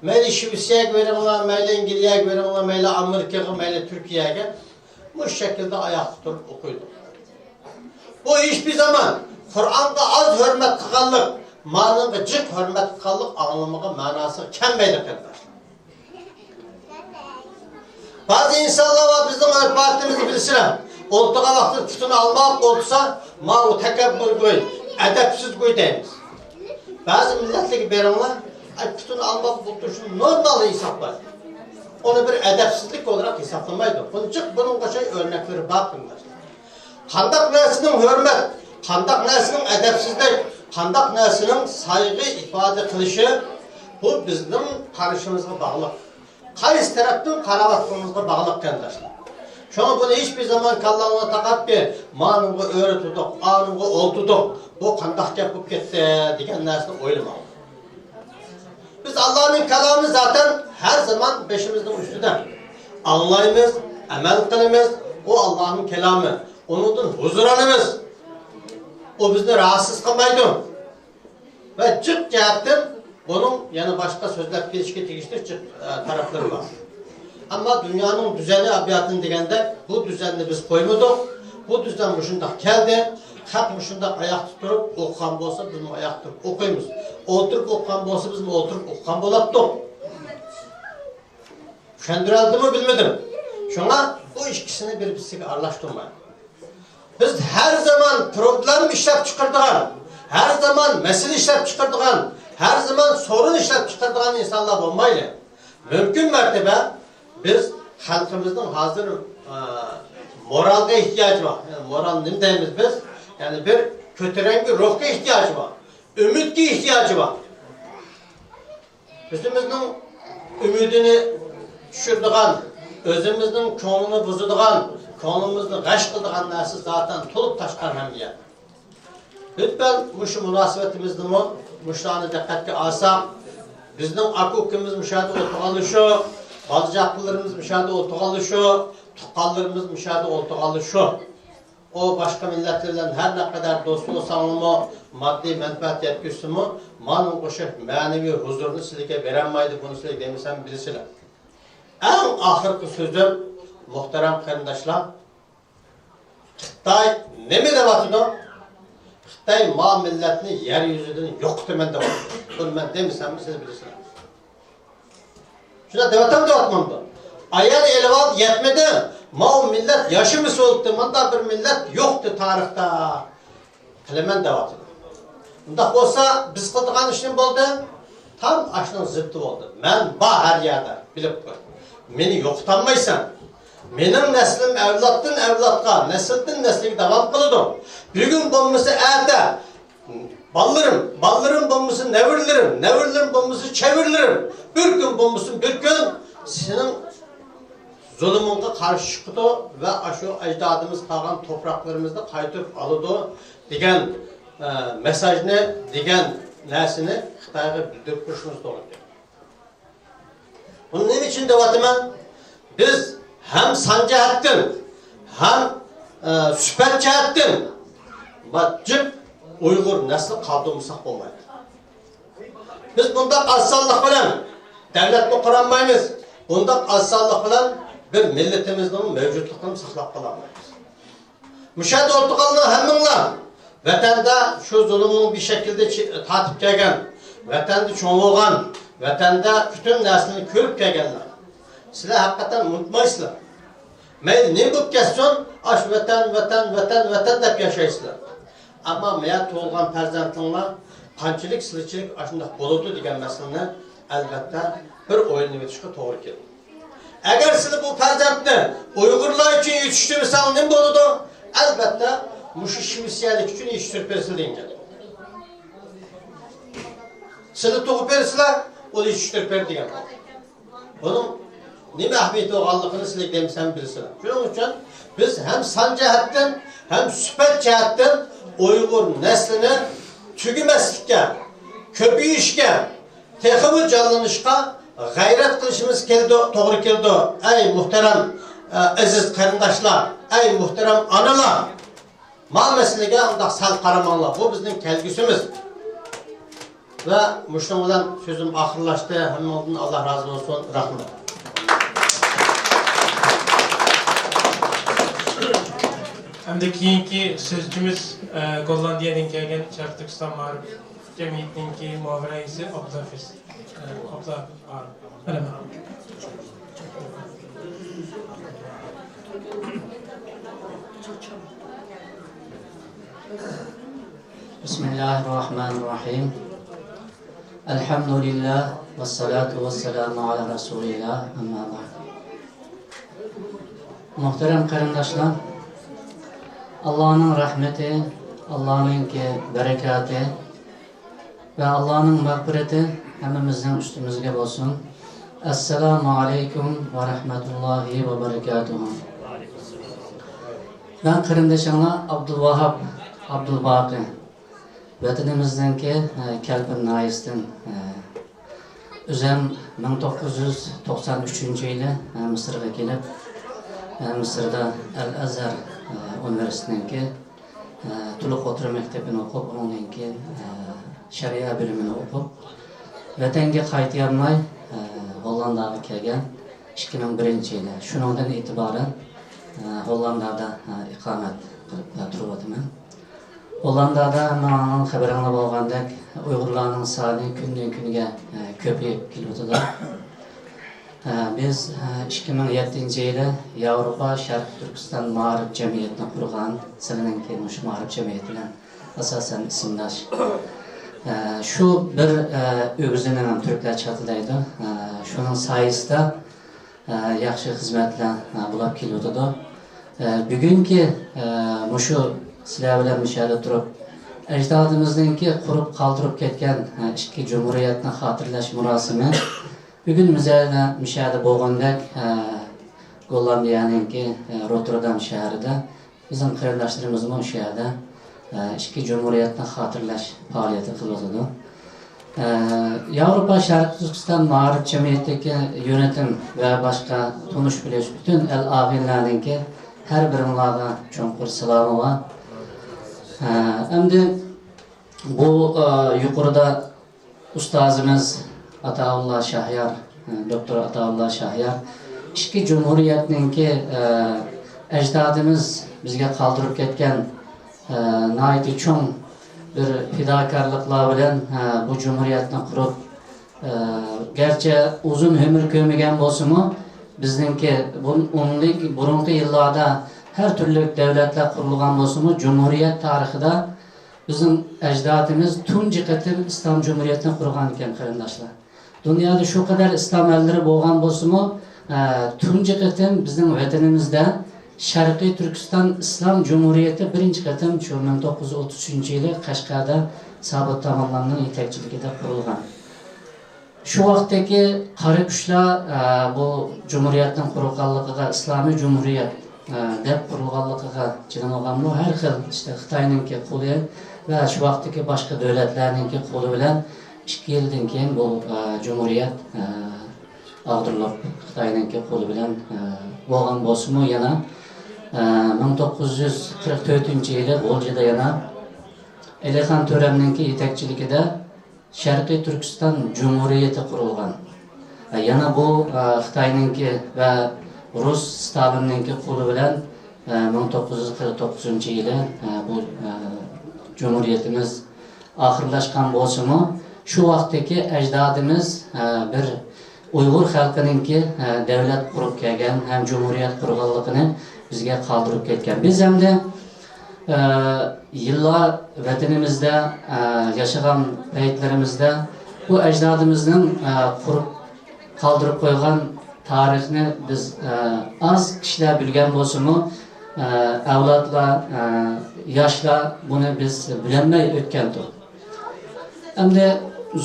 مەيلى شىۋېتسىيەگە بېرىڭلار، مەيلى ئەنگلىيەگە بېرىڭلار، مەيلى ئامېرىكىغا، مەيلى تۈركىيەگە مۇشۇ شەكىلدە ئاياقتا تۇرۇپ ئوقۇيدۇ. بۇ ھېچبىر زامان قۇرئانغا ئاز ھۆرمەت قىلغانلىق، مانىڭغا جىق ھۆرمەت قىلغانلىق ئاڭلىمىغا، مەناسىغا كەلمەيدۇ، قېرىنداشلار. بەزى ئىنسانلار بار، بىزنىڭ ئۆرپ-ئادىتىمىزنى بىلىسىلەر. ئولتۇرغان ۋاقتىدا پۇتىنى ئالماق ئولتۇرسا، ماۋۇ تەكەببۇر گۇي، ئەدەپسىز گۇي دەيمىز. بەزى مىللەتلەرگە بېرىڭلار، ئاي، پۇتىنى ئالماق ئولتۇرۇشنى نورمال ھېسابلايدۇ. ئۇنى بىر ئەدەپسىزلىك ئولتۇراق ھېسابلىمايدۇ. بۇنى جىق بۇنىڭغا ئوخشاش ئۆرنەكلىرى بار، قېرىنداشلار. قانداق نەرسىنىڭ ھۆرمەت، قانداق نەرسىنىڭ ئەدەپسىزلىك، قانداق نەرسىنىڭ سايغۇ ئىپادە قىلىشى، بۇ بىزنىڭ قارىشىمىزغا باغلىق. قايسى تەرەپتىن قاراۋاتقىنىمىزغا باغلىق، قېرىنداشلار. شۇڭا بۇنى ھېچبىر زامان كاللاڭلارغا تاقاپ، مانىڭغا ئۆرە تۇردۇق، ئانىڭغا ئولتۇردۇق، بۇ قانداق گەپ بولۇپ كەتتى دېگەن نەرسىنى ئويلىماڭ. بىز ئاللانىڭ كالامى زاتەن ھەر زامان بېشىمىزنىڭ ئۈستىدە. ئاڭلايمىز، ئەمەل قىلىمىز، ئۇ ئاللانىڭ كالامى. ئۇنىڭدىن ھۇزۇرلىنىمىز. ئۇ بىزنى راھەتسىز قىلمايدۇ. ۋە جىق جەھەتتىن بۇنىڭ يەنە باشقا سۆزلەپ كېتىشكە تېگىشلىك جىق، ئە، تەرەپلىرى بار. ئەمما دۇنيانىڭ دۈزەنى ئابىياتىنى دېگەندەك، بۇ دۈزەننى بىز قويمىدۇق. بۇ دۈزەن مۇشۇنداق كەلدى. خەق مۇشۇنداق ئاياقتا تۇرۇپ ئوقۇغان بولسا، بىزمۇ ئاياقتا تۇرۇپ ئوقۇيمىز. ئولتۇرۇپ ئوقۇغان بولسا، بىزمۇ ئولتۇرۇپ ئوقۇغان بولاتتۇق. چۈشەندۈرەلدىمۇ بىلمىدىم. شۇڭا بۇ ئىككىسىنى بىر-بىرسىگە ئارىلاشتۇرمايلى. بىز ھەر زامان پروبلېما ئىشلەپ چىقىرىدىغان، ھەر زامان مەسىلە ئىشلەپ چىقىرىدىغان، ھەر زامان سورۇن ئىشلەپ چىقىرىدىغان ئىنسانلار بولمايلى. مۇمكىن مەرتىبە بىز خەلقىمىزنىڭ ھازىر، ئە، مورالغا ئېھتىياجى بار. يەنى مورال نېمە دەيمىز بىز؟ يەنى بىر كۆتۈرەڭگۈ روھقا ئېھتىياجى بار. ئۈمىدكە ئېھتىياجى بار. ئۆزىمىزنىڭ ئۈمىدىنى چۈشۈرىدىغان، ئۆزىمىزنىڭ كۆڭلىنى بۇزىدىغان، كۆڭلىمىزنى غەش قىلىدىغان نەرسە زاتەن تولۇپ تاشقان ھەممە يەر. لۈتپەن مۇشۇ مۇناسىۋىتىمىزدىمۇ مۇشۇلارنى دىققەتكە ئالساق، بىزنىڭ ئاكا-ئۇكىمىز مۇشۇ يەردە ئولتۇرغانلا شۇ، بالا-چاقىلىرىمىز مۇشۇ يەردە ئولتۇرغانلا شۇ، تۇغقانلىرىمىز مۇشۇ يەردە ئولتۇرغانلا شۇ. ئۇ باشقا مىللەتلەر بىلەن ھەر نەقەدەر دوست بولساڭلارمۇ، ماددىي مەنپەئەت يەتكۈزسىمۇ، مانا ئوخشاش مەنىۋى ھۇزۇرنى سىلىگە بېرەلمەيدۇ، بۇنى سىلەر دېمىسەم بىلىسىلەر. ئەڭ ئاخىرقى سۆزۈم، مۇھتەرەم قېرىنداشلار، خىتاي نېمە دەۋاتىدۇ؟ خىتاي ما مىللەتنى يەر يۈزىدىن يوقىتىمەن دەۋاتىدۇ. بۇنى مەن دېمىسەممۇ سىلەر بىلىسىلەر. شۇنداق دەۋاتامدۇ، دەۋاتمامدۇ؟ ئايال ئېلىۋالدى، يەتمىدى. ماۋۇ مىللەت ياشىمىسا بولۇپتۇ، مۇنداق بىر مىللەت يوقتى تارىختا. قىلىمەن دەۋاتىدۇ. ئۇنداق بولسا، بىز قىلىدىغان ئىش نېمە بولدى؟ تام ئاشۇنىڭ زىددى بولدى. مەن بار ھەر يەردە، بىلىپ قوي. مېنى يوقىتالمايسەن. مېنىڭ نەسلىم ئەۋلادتىن ئەۋلادقا، نەسىلدىن نەسىلگە داۋام قىلىدۇ. بۈگۈن بولمىسا ئەتە، بالىلىرىم، بالىلىرىم بولمىسا نەۋرىلىرىم، نەۋرىلىرىم بولمىسا چەۋرىلىرىم، بىر كۈن بولمىسا بىر كۈن سېنىڭ زۇلۇمۇڭغا قارشى چىقىدۇ ۋە ئاشۇ ئەجدادىمىز قالغان توپراقلىرىمىزنى قايتۇرۇپ ئالىدۇ دېگەن، ئە، مېساژنى، دېگەن نەرسىنى خىتايغا بىلدۈرۈپ تۇرۇشىمىز توغرا كېلىدۇ. بۇنى نېمە ئۈچۈن دەۋاتىمەن؟ بىز ھەم سان جەھەتتىن، ھەم، ئە، سۈپەت جەھەتتىن جىق ئۇيغۇر نەسلى قالدۇرمىساق بولمايدۇ. بىز بۇنداق ئاز سانلىق بىلەن دەۋلەتمۇ قۇرالمايمىز. بۇنداق ئاز سانلىق بىلەن بىر مىللىتىمىزنىڭ مەۋجۇتلۇقىنى ساقلاپ قالالمايمىز. مۇشۇ يەردە ئولتۇرغانلار ھەممىڭلار ۋەتەندە شۇ زۇلۇمنىڭ بىر شەكىلدە چى-، تارتىپ كەلگەن، ۋەتەندە چوڭ بولغان، ۋەتەندە پۈتۈن نەرسىنى كۆرۈپ كەلگەنلەر. سىلەر ھەقىقەتەن ئۇنتۇمايسىلەر. مەيلى نېمە بولۇپ كەتسۇن، ئاشۇ ۋەتەن، ۋەتەن، ۋەتەن، ۋەتەن دەپ ياشايسىلەر. ئەمما مەيەر تۇغۇلغان پەرزەنتىڭلار قانچىلىك سىلىچىلىك ئاشۇنداق بولىدۇ دېگەن مەسىلىنى ئەلۋەتتە بىر ئويلىنىۋېتىشقا توغرا كېلىدۇ. ئەگەر سىلى بۇ پەرزەنتنى ئۇيغۇرلار ئۈچۈن يېتىشتۈرمىسەڭ نېمە بولىدۇ؟ ئەلۋەتتە مۇشۇ شىۋېتسىيەلىك ئۈچۈن يېتىشتۈرۈپ بېرىسىلە دېگەن گەپ. سىلى تۇغۇپ بېرىسىلە، ئۇنى يېتىشتۈرۈپ بېرىدۇ دېگەن گەپ. بۇنىڭ نېمە ئەھمىيىتى بولغانلىقىنى سىلەر دېمىسەم بىلىسىلەر. شۇنىڭ ئۈچۈن بىز ھەم سان جەھەتتىن، ھەم سۈپەت جەھەتتىن ئۇيغۇر نەسلىنى تۈگىمەسلىككە، كۆپىيىشكە، تېخىمۇ جانلىنىشقا غەيرەت قىلىشىمىز كېلىدۇ، توغرا كېلىدۇ. ئەي مۇھتەرەم، ئە، ئەزىز قېرىنداشلار، ئەي مۇھتەرەم ئانىلار! ما مەسىلىگە ئۇنداق سەل قارىماڭلار، بۇ بىزنىڭ كەلگۈسىمىز. ۋە مۇشۇنىڭ بىلەن سۆزۈم ئاخىرلاشتى. ھەممىڭىزدىن ئاللا رازى بولسۇن. رەھمەت. ئەمدى كېيىنكى سۆزچىمىز، ئە، گوللاندىيەدىن كەلگەن شەرقىي تۈركىستان مائارىپ جەمئىيىتىنىڭكى مۇئاۋىن رەئىسى ئابدۇلھەپىز، ئە، ئابدۇلھەپىز مائارىپ. بسم الله الرحمن الرحيم. الحمد لله والصلاة والسلام على رسول الله، أما بعد. مۇھتەرەم قېرىنداشلار، ئاللانىڭ رەھمىتى، ئاللانىڭكى بەرىكاتى، ۋە ئاللانىڭ مەغپىرىتى ھەممىمىزنىڭ ئۈستىمىزگە بولسۇن. ئەسسالامۇ ئەلەيكۇم ۋە رەھمەتۇللاھى ۋە بەرىكاتۇھۇ. مەن قېرىندىشىڭلار ئابدۇلۋاھاب ئابدۇلباقى. ۋەتىنىمىزنىڭكى، ئە، كەلپىن ناھىيەسىدىن، ئە، ئۆزەم مىڭ توققۇز يۈز توقسان ئۈچىنچى يىلى، ئە، مىسىرغا كېلىپ، ئە، مىسىردا ئەل ئەزھەر، ئە، ئۇنىۋېرسىتېتىنىڭكى ئە، تولۇق ئوتتۇرا مەكتەپنى ئوقۇپ، ئۇنىڭدىن كېيىن، ئە، شەرىئە بۆلۈمىنى ئوقۇپ، ۋەتەنگە قايتىيالماي، ئە، ھوللانداغا كەلگەن ئىككى مىڭ بىرىنچى يىلى. شۇنىڭدىن ئېتىبارەن، ئە، ھوللاندادا، ئە، ئىقامەت قىلىپ، ئە، تۇرۇۋاتىمەن. ھوللاندادا ھەممىڭلارنىڭ خەۋىرىڭلار بولغاندەك، ئۇيغۇرلارنىڭ سانى كۈندىن كۈنگە، ئە، كۆپىيىپ كېلىۋاتىدۇ. ھە، بىز، ھە، ئىككى مىڭ يەتتىنچى يىلى ياۋروپا شەرقىي تۈركىستان مائارىپ جەمئىيىتىنى قۇرغان، سىلىنىڭكى مۇشۇ مائارىپ جەمئىيىتى بىلەن ئاساسەن ئىسىمداش. ھە، شۇ بىر، ھە، ئۆگزىنى تۈركلەر چاتى دەيدۇ. ھە، شۇنىڭ سايىسىدا، ھە، ياخشى خىزمەتلەر، ھە، بولۇپ كېلىۋاتىدۇ. ئە، بۈگۈنكى، ئە، مۇشۇ سىلەر بىلەن مۇشۇ يەردە تۇرۇپ، ئەجدادىمىزنىڭكى قۇرۇپ قالدۇرۇپ كەتكەن، ئە، ئىككى جۇمھۇرىيەتنى خاتىرىلەش مۇراسىمى بۈگۈن بىز يەنە مۇشۇ يەردە بولغاندەك، ئە، گوللاندىيەنىڭكى، ئە، روتتېردام شەھىرىدە بىزنىڭ قېرىنداشلىرىمىزمۇ شۇ يەردە، ئە، ئىككى جۇمھۇرىيەتنى خاتىرىلەش پائالىيىتى قىلىۋاتىدۇ. ئە، ياۋروپا شەرقىي تۈركىستان مائارىپ جەمئىيىتىدىكى يۆنىتىم ۋە باشقا تونۇش بىلىش پۈتۈن ئەل ئاغىنىلەرنىڭكى ھەر بىرىڭلارغا چوڭقۇر سالامى بار. ئە، ئەمدى بۇ، ئە، يۇقىرىدا ئۇستازىمىز ئاتائۇللا شاھيار، ئە، دوكتور ئاتائۇللا شاھيار ئىككى جۇمھۇرىيەتنىڭكى، ئە، ئەجدادىمىز بىزگە قالدۇرۇپ كەتكەن، ئە، ناھايىتى چوڭ بىر پىداكارلىقلار بىلەن، ئە، بۇ جۇمھۇرىيەتنى قۇرۇپ، ئە، گەرچە ئۇزۇن ئۆمۈر كۆرمىگەن بولسىمۇ، بىزنىڭكى بۇن-، ئۇنىڭدىن بۇرۇنقى يىللاردا ھەر تۈرلۈك دۆلەتلەر قۇرۇلغان بولسىمۇ، جۇمھۇرىيەت تارىخىدا بىزنىڭ ئەجدادىمىز تۇنجى قېتىم ئىسلام جۇمھۇرىيىتىنى قۇرغان ئىكەن، قېرىنداشلار. دۇنيادا شۇ قەدەر ئىسلام ئەللىرى بولغان بولسىمۇ، ئە، تۇنجى قېتىم بىزنىڭ ۋەتىنىمىزدە شەرقىي تۈركىستان ئىسلام جۇمھۇرىيىتى بىرىنچى قېتىم شۇ مىڭ توققۇز يۈز ئوتتۇز ئۈچىنچى يىلى قەشقەردە سابىت تاماللامنىڭ يېتەكچىلىكىدە قۇرۇلغان. شۇ ۋاقىتتىكى قارا كۈچلەر، ئە، بۇ جۇمھۇرىيەتنىڭ قۇرۇلغانلىقىغا ئىسلامىي جۇمھۇرىيەت، ئە، دەپ قۇرۇلغانلىقىغا جىلىنغانمۇ ھەر خىل ئىشتا خىتاينىڭكى قولى ۋە شۇ ۋاقىتتىكى باشقا دۆلەتلەرنىڭكى قولى بىلەن ئىككى يىلدىن كېيىن بۇ، ئە، جۇمھۇرىيەت، ئە، ئاغدۇرۇلۇپ، خىتاينىڭكى قولى بىلەن، ئە، بولغان بولسىمۇ يەنە، ئە، مىڭ توققۇز يۈز قىرىق تۆتىنچى يىلى غۇلجىدا يەنە ئەلىخان تۆرەمنىڭكى يېتەكچىلىكىدە شەرقىي تۈركىستان جۇمھۇرىيىتى قۇرۇلغان. ئە، يەنە بۇ، ئە، خىتاينىڭكى ۋە رۇس ستالىننىڭكى قولى بىلەن، ئە، مىڭ توققۇز يۈز قىرىق توققۇزىنچى يىلى، ئە، بۇ، ئە، جۇمھۇرىيىتىمىز ئاخىرلاشقان بولسىمۇ، شۇ ۋاقىتتىكى ئەجدادىمىز، ئە، بىر ئۇيغۇر خەلقىنىڭكى، ئە، دەۋلەت قۇرۇپ كەلگەن ھەم جۇمھۇرىيەت قۇرغانلىقىنى بىزگە قالدۇرۇپ كەتكەن. بىز ئەمدى ئە، يىللار ۋەتىنىمىزدە، ئە، ياشىغان پەيتلىرىمىزدە بۇ ئەجدادىمىزنىڭ، ئە، قۇرۇپ قالدۇرۇپ قويغان تارىخنى بىز، ئە، ئاز كىشىلەر بىلگەن بولسىمۇ، ئە، ئەۋلادلار، ئە، ياشلار بۇنى بىز بىلەلمەي ئۆتكەنتۇق. ئەمدى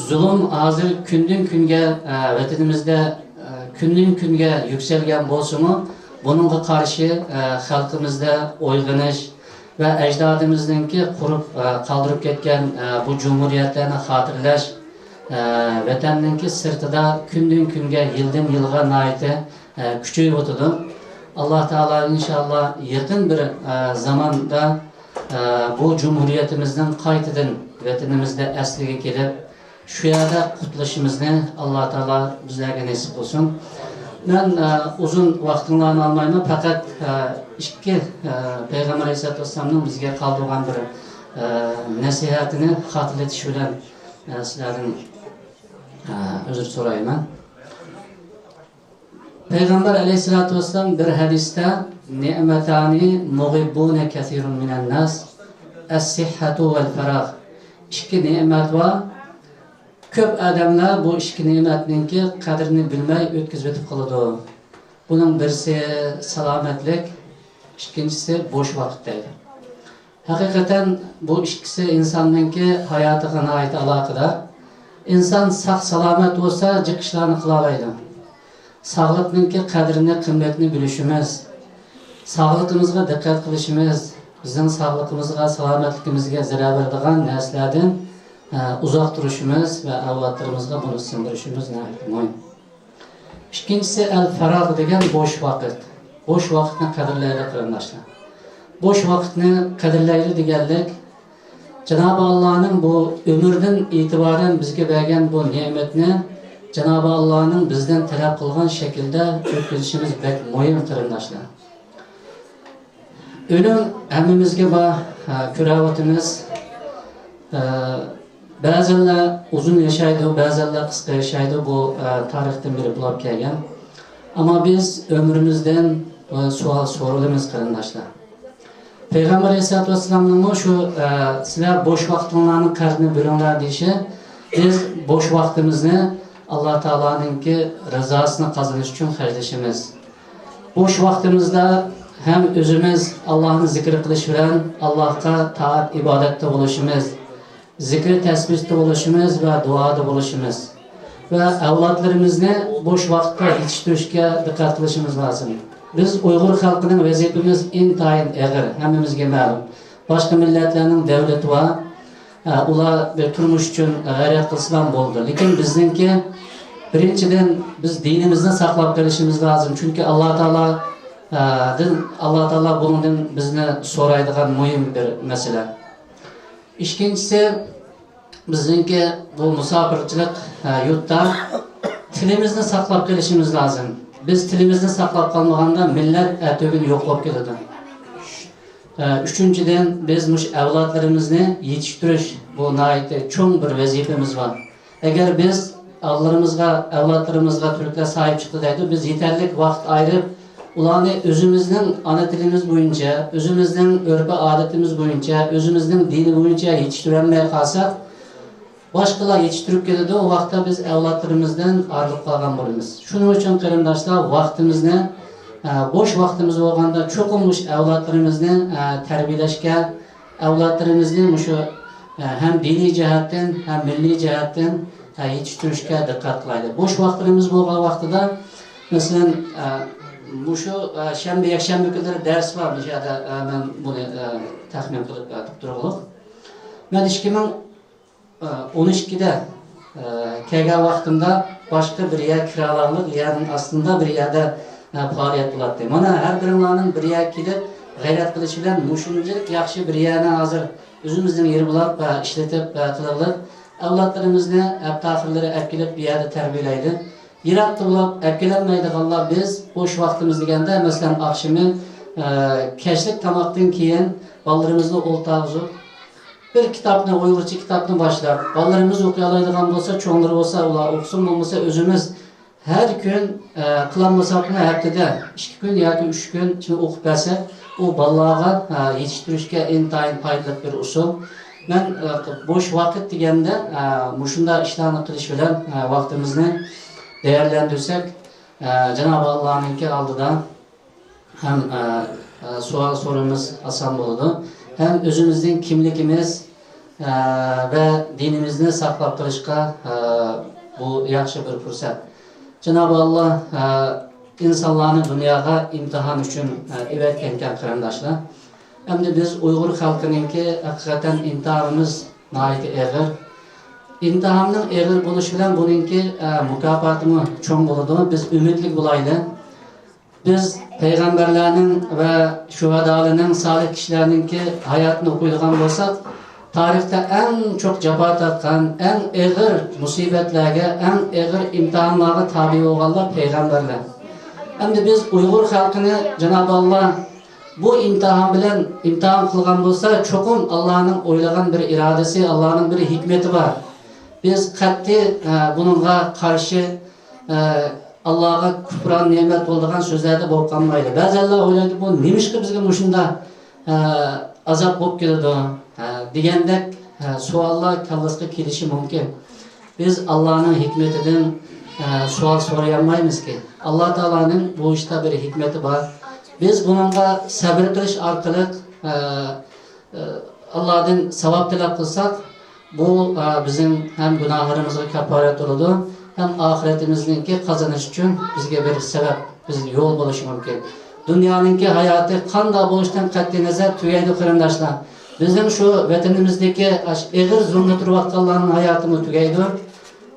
زۇلۇم ھازىر كۈندىن كۈنگە، ئە، ۋەتىنىمىزدە، ئە، كۈندىن كۈنگە يۈكسەلگەن بولسىمۇ، بۇنىڭغا قارشى، ئە، خەلقىمىزدە ئويغىنىش ۋە ئەجدادىمىزنىڭكى قۇرۇپ، ئە، قالدۇرۇپ كەتكەن، ئە، بۇ جۇمھۇرىيەتلەرنى خاتىرىلەش، ئە، ۋەتەننىڭكى سىرتىدا كۈندىن كۈنگە، يىلدىن يىلغا ناھايىتى، ئە، كۈچىيىۋاتىدۇ. ئاللا تائالا ئىنشاللا يېقىن بىر، ئە، زاماندا ئە، بۇ جۇمھۇرىيىتىمىزنىڭ قايتىدىن ۋەتىنىمىزدە ئەسلىگە كېلىپ، شۇ يەردە قۇتلىشىمىزنى ئاللا تائالا بىزلەرگە نېسىپ قىلسۇن. مەن، ئە، ئۇزۇن ۋاقتىڭلارنى ئالمايمەن، پەقەت، ئە، ئىككى، ئە، پەيغەمبەر ئەلەيھىسسالاتۇ ۋەسسالامنىڭ بىزگە قالدۇرغان بىر، ئە، نەسىھەتىنى خاتىرىلىتىش بىلەن، ئە، سىلەردىن، ئە، ئۆزۈر سورايمەن. پەيغەمبەر ئەلەيھىسسالاتۇ ۋەسسالام بىر ھەدىستە، نېمەتانى مۇغىببۇنە كەسىرۇن مىنەنناس، ئەسسىھھەتۇ ۋەل فەراغ. ئىككى نېمەت بار، كۆپ ئادەملەر بۇ ئىككى نېمەتنىڭكى قەدرىنى بىلمەي ئۆتكۈزۈۋېتىپ قالىدۇ. بۇنىڭ بىرسى سالامەتلىك، ئىككىنچىسى بوش ۋاقىت دەيدۇ. ھەقىقەتەن بۇ ئىككىسى ئىنساننىڭكى ھاياتىغا ناھايىتى ئالاقىدار. ئىنسان ساق-سالامەت بولسا، جىق ئىشلارنى قىلالايدۇ. ساغلىقنىڭكى قەدرىنى، قىممىتىنى بىلىشىمىز، ساغلىقىمىزغا دىققەت قىلىشىمىز، بىزنىڭ ساغلىقىمىزغا، سالامەتلىكىمىزگە زەرەر بېرىدىغان نەرسىلەردىن، ئە، ئۇزاق تۇرۇشىمىز ۋە ئەۋلادلىرىمىزغا بۇنى سىڭدۈرۈشىمىز ناھايىتى مۇھىم. ئىككىنچىسى، ئەل فاراغ دېگەن بوش ۋاقىت. بوش ۋاقىتنى قەدىرلەيلى، قېرىنداشلار. بوش ۋاقىتنى قەدىرلەيلى دېگەنلىك، جانابى ئاللانىڭ بۇ ئۆمۈردىن ئېتىبارەن بىزگە بەرگەن بۇ نېمەتنى جانابى ئاللانىڭ بىزدىن تەلەپ قىلغان شەكىلدە ئۆتكۈزۈشىمىز بەك مۇھىم، قېرىنداشلار. ئۆلۈم ھەممىمىزگە بار، ھە، كۆرۈۋاتىمىز. ھە، بەزىلەر ئۇزۇن ياشايدۇ، بەزىلەر قىسقا ياشايدۇ. بۇ، ھە، تارىختىن بېرى بولۇپ كەلگەن. ئەمما بىز ئۆمرىمىزدىن، ھە، سوئال سورىلىمىز، قېرىنداشلار. پەيغەمبەر ئەلەيھىسسالاتۇ ۋەسسالامنىڭمۇ شۇ، ئە، سىلەر بوش ۋاقتىڭلارنى قەدرىنى بىلىڭلار دېيىشى، بىز بوش ۋاقتىمىزنى ئاللا تائالانىڭكى رىزاسىنى قازىنىش ئۈچۈن خەجلىشىمىز. بوش ۋاقتىمىزدا ھەم ئۆزىمىز ئاللانى زىكىر قىلىش بىلەن ئاللاغا تائەت ئىبادەتتە بولۇشىمىز، زىكىر تەسبىھتە بولۇشىمىز ۋە دۇئادا بولۇشىمىز ۋە ئەۋلادلىرىمىزنى بوش ۋاقىتتا يېتىشتۈرۈشكە دىققەت قىلىشىمىز لازىم. بىز ئۇيغۇر خەلقىنىڭ ۋەزىپىمىز ئىنتايىن ئېغىر، ھەممىمىزگە مەلۇم. باشقا مىللەتلەرنىڭ دەۋلىتى بار، ئە، ئۇلار بىر تۇرمۇش ئۈچۈن غەيرەت قىلسىلا بولىدۇ. لېكىن بىزنىڭكى، بىرىنچىدىن، بىز دىنىمىزنى ساقلاپ قېلىشىمىز لازىم. چۈنكى ئاللا تائالا، ئە، دىن، ئاللا تائالا بۇنىڭدىن بىزنى سورايدىغان مۇھىم بىر مەسىلە. ئىككىنچىسى، بىزنىڭكى بۇ مۇساپىرچىلىق، ھە، يۇرتتا تىلىمىزنى ساقلاپ قېلىشىمىز لازىم. بىز تىلىمىزنى ساقلاپ قالمىغاندا، مىللەت ئەتىگۈن يوق بولۇپ كېتىدۇ. ھە، ئۈچىنچىدىن، بىز مۇشۇ ئەۋلادلىرىمىزنى يېتىشتۈرۈش، بۇ ناھايىتى چوڭ بىر ۋەزىپىمىز بار. ئەگەر بىز ئاللىرىمىزغا، ئەۋلادلىرىمىزغا تۈركلەر ساھىب چىقتى دەيدۇ، بىز يېتەرلىك ۋاقىت ئايرىپ، ئۇلارنى ئۆزىمىزنىڭ ئانا تىلىمىز بويىچە، ئۆزىمىزنىڭ ئۆرپ-ئادىتىمىز بويىچە، ئۆزىمىزنىڭ دىنى بويىچە يېتىشتۈرەلمەي قالساق، باشقىلار يېتىشتۈرۈپ كېلىدۇ، ئۇ ۋاقىتتا بىز ئەۋلادلىرىمىزدىن ئايرىلىپ قالغان بولىمىز. شۇنىڭ ئۈچۈن قېرىنداشلار، ۋاقتىمىزنى، ئە، بوش ۋاقتىمىز بولغاندا چوقۇم مۇشۇ ئەۋلادلىرىمىزنى، ئە، تەربىيەلەشكە، ئەۋلادلىرىمىزنى مۇشۇ، ئە، ھەم دىنىي جەھەتتىن، ھەم مىللىي جەھەتتىن، ئە، يېتىشتۈرۈشكە دىققەت قىلايلى. بوش ۋاقىتلىرىمىز بولغان ۋاقتىدا، مەسىلەن، ئە، مۇشۇ، ئە، شەنبە، يەكشەنبە كۈنلىرى دەرس بار، مۇشۇ يەردە، ئە، مەن بۇنى، ئە، تەخمىن قىلىپ، ئە، ئېيتىپ تۇرغۇلۇق. مەن ئىككى مىڭ ئون ئىككىدە، ئە، كەلگەن ۋاقتىمدا باشقا بىر يەر كىرالارلىق يەرنىڭ ئاستىدا بىر يەردە، ئە، پائالىيەت بولاتتى. مانا، ھەر بىرىڭلارنىڭ بىر يەرگە كېلىپ غەيرەت قىلىشى بىلەن مۇشۇنچىلىك ياخشى بىر يەرنى ھازىر ئۆزىمىزنىڭ يېرى بولاپ، ئە، ئىشلىتىپ، ئە، قىلىۋېلىپ، ئەۋلادلىرىمىزنى ھەپتە ئاخىرلىرى ئەپ كېلىپ بۇ يەردە تەربىيەلەيلى. يىراقتا بولاپ ئەپ كېلەلمەيدىغانلار بىز بوش ۋاقتىمىز دېگەندە، مەسىلەن، ئاخشىمى، ئە، كەچلىك تاماقتىن كېيىن بالىلىرىمىزنى ئولتۇرغۇزۇپ، بىر كىتابنى، ئۇيغۇرچە كىتابنى باشلاپ، بالىلىرىمىز ئوقۇيالايدىغان بولسا، چوڭلىرى بولسا، ئۇلار ئوقۇسۇن، بولمىسا ئۆزىمىز ھەر كۈن، ئە، قىلالمىساقمۇ ھەپتىدە ئىككى كۈن ياكى ئۈچ كۈن شۇنى ئوقۇپ بەرسەك، ئۇ بالىلارغا، ئە، يېتىشتۈرۈشكە ئىنتايىن پايدىلىق بىر ئۇسۇل. مەن، ئە، بوش ۋاقىت دېگەندە، ئە، مۇشۇنداق ئىشلارنى قىلىش بىلەن، ئە، ۋاقتىمىزنى دەيەرلەندۈرسەك، ئە، جانابى ئاللانىڭكى ئالدىدا ھەم، ئە، ئە، سوئال سورىمىز ئاسان بولىدۇ. ھەم ئۆزىمىزنىڭ كىملىكىمىز، ئە، ۋە دىنىمىزنى ساقلاپ قېلىشقا، ئە، بۇ ياخشى بىر پۇرسەت. جانابى ئاللا، ئە، ئىنسانلارنى دۇنياغا ئىمتىھان ئۈچۈن، ئە، ئېۋەتكەنكەن، قېرىنداشلار. ئەمدى بىز ئۇيغۇر خەلقىنىڭكى ھەقىقەتەن ئىمتىھانىمىز ناھايىتى ئېغىر. ئىمتىھاننىڭ ئېغىر بولۇشى بىلەن بۇنىڭكى، ئە، مۇكاپاتىمۇ چوڭ بولىدۇ. بىز ئۈمىدلىك بولايلى. بىز پەيغەمبەرلەرنىڭ ۋە شۇھادالارنىڭ، سالىھ كىشىلەرنىڭكى ھاياتىنى ئوقۇيدىغان بولساق، تارىختا ئەڭ چوڭ جاپا تارتقان، ئەڭ ئېغىر مۇسىبەتلەرگە، ئەڭ ئېغىر ئىمتىھانلارغا تابىي بولغانلار پەيغەمبەرلەر. ئەمدى بىز ئۇيغۇر خەلقىنى جانابى ئاللا بۇ ئىمتىھان بىلەن ئىمتىھان قىلغان بولسا، چوقۇم ئاللانىڭ ئويلىغان بىر ئىرادىسى، ئاللانىڭ بىر ھېكمىتى بار. بىز قەتئىي، ئە، بۇنىڭغا قارشى، ئە، ئاللاغا كۇپران نېمەت بولىدىغان سۆزلەردە بولۇپ قالمايلى. بەزەنلەر ئويلايدۇ، بۇ نېمىشقا بىزگە مۇشۇنداق، ئە، ئازاب بولۇپ كېلىدۇ، ئە، دېگەندەك، ئە، سوئاللار كاللىسىغا كېلىشى مۇمكىن. بىز ئاللانىڭ ھېكمىتىدىن، ئە، سوئال سورىيالمايمىزكى. ئاللا تائالانىڭ بۇ ئىشتا بىر ھېكمىتى بار. بىز بۇنىڭغا سەبرى قىلىش ئارقىلىق، ئە، ئاللادىن ساۋاب تەلەپ قىلساق، بۇ، ئا، بىزنىڭ ھەم گۇناھلىرىمىزغا كاپپارەت بولىدۇ، ھەم ئاخىرىتىمىزنىڭكى قازىنىش ئۈچۈن بىزگە بىر سەۋەب، بىزگە يول بولۇشى مۇمكىن. دۇنيانىڭكى ھاياتى قانداق بولۇشىدىن قەتئىينەزەر تۈگەيدۇ، قېرىنداشلار. بىزنىڭ شۇ ۋەتىنىمىزدىكى ئاشۇ ئېغىر زۇلۇمدا تۇرۇۋاتقانلارنىڭ ھاياتىمۇ تۈگەيدۇ.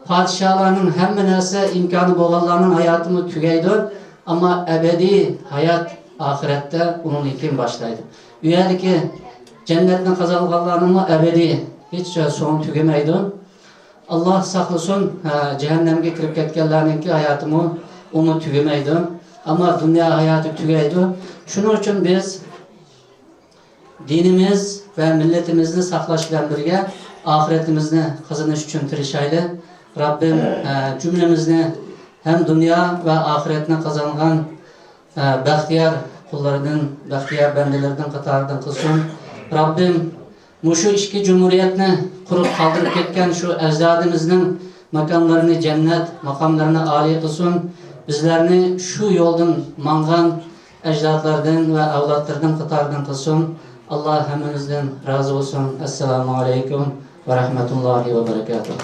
پادىشاھلارنىڭ ھەممە نەرسە ئىمكانى بولغانلارنىڭ ھاياتىمۇ تۈگەيدۇ. ئەمما ئەبەدىي ھايات ئاخىرەتتە ئۇنىڭدىن كېيىن باشلايدۇ. ئۇ يەردىكى جەننەتنى قازانغانلارنىڭمۇ ئەبەدىي ھېچ سوڭى تۈگىمەيدۇ. ئاللا ساقلىسۇن، ھە، جەھەننەمگە كىرىپ كەتكەنلەرنىڭكى ھاياتىمۇ ئۇمۇ تۈگىمەيدۇ. ئەمما دۇنيا ھاياتى تۈگەيدۇ. شۇنىڭ ئۈچۈن بىز دىنىمىز ۋە مىللىتىمىزنى ساقلاش بىلەن بىرگە، ئاخىرىتىمىزنى قازىنىش ئۈچۈن تىرىشايلى. رەببىم، ئە، جۈملىمىزنى ھەم دۇنيا ۋە ئاخىرەتنى قازانغان، ئە، بەختىيار قۇللىرىدىن، بەختىيار بەندىلىرىدىن قاتارىدىن قىلسۇن. رەببىم مۇشۇ ئىككى جۇمھۇرىيەتنى قۇرۇپ قالدۇرۇپ كەتكەن شۇ ئەجدادىمىزنىڭ ماكانلىرىنى جەننەت، ماقاملىرىنى ئالىي قىلسۇن. بىزلەرنى شۇ يولدىن ماڭغان ئەجدادلاردىن ۋە ئەۋلادلىرىدىن قاتارىدىن قىلسۇن. ئاللا ھەممىمىزدىن رازى بولسۇن. ئەسسالامۇ ئەلەيكۇم ۋە رەھمەتۇللاھى ۋە بەرىكاتۇھ.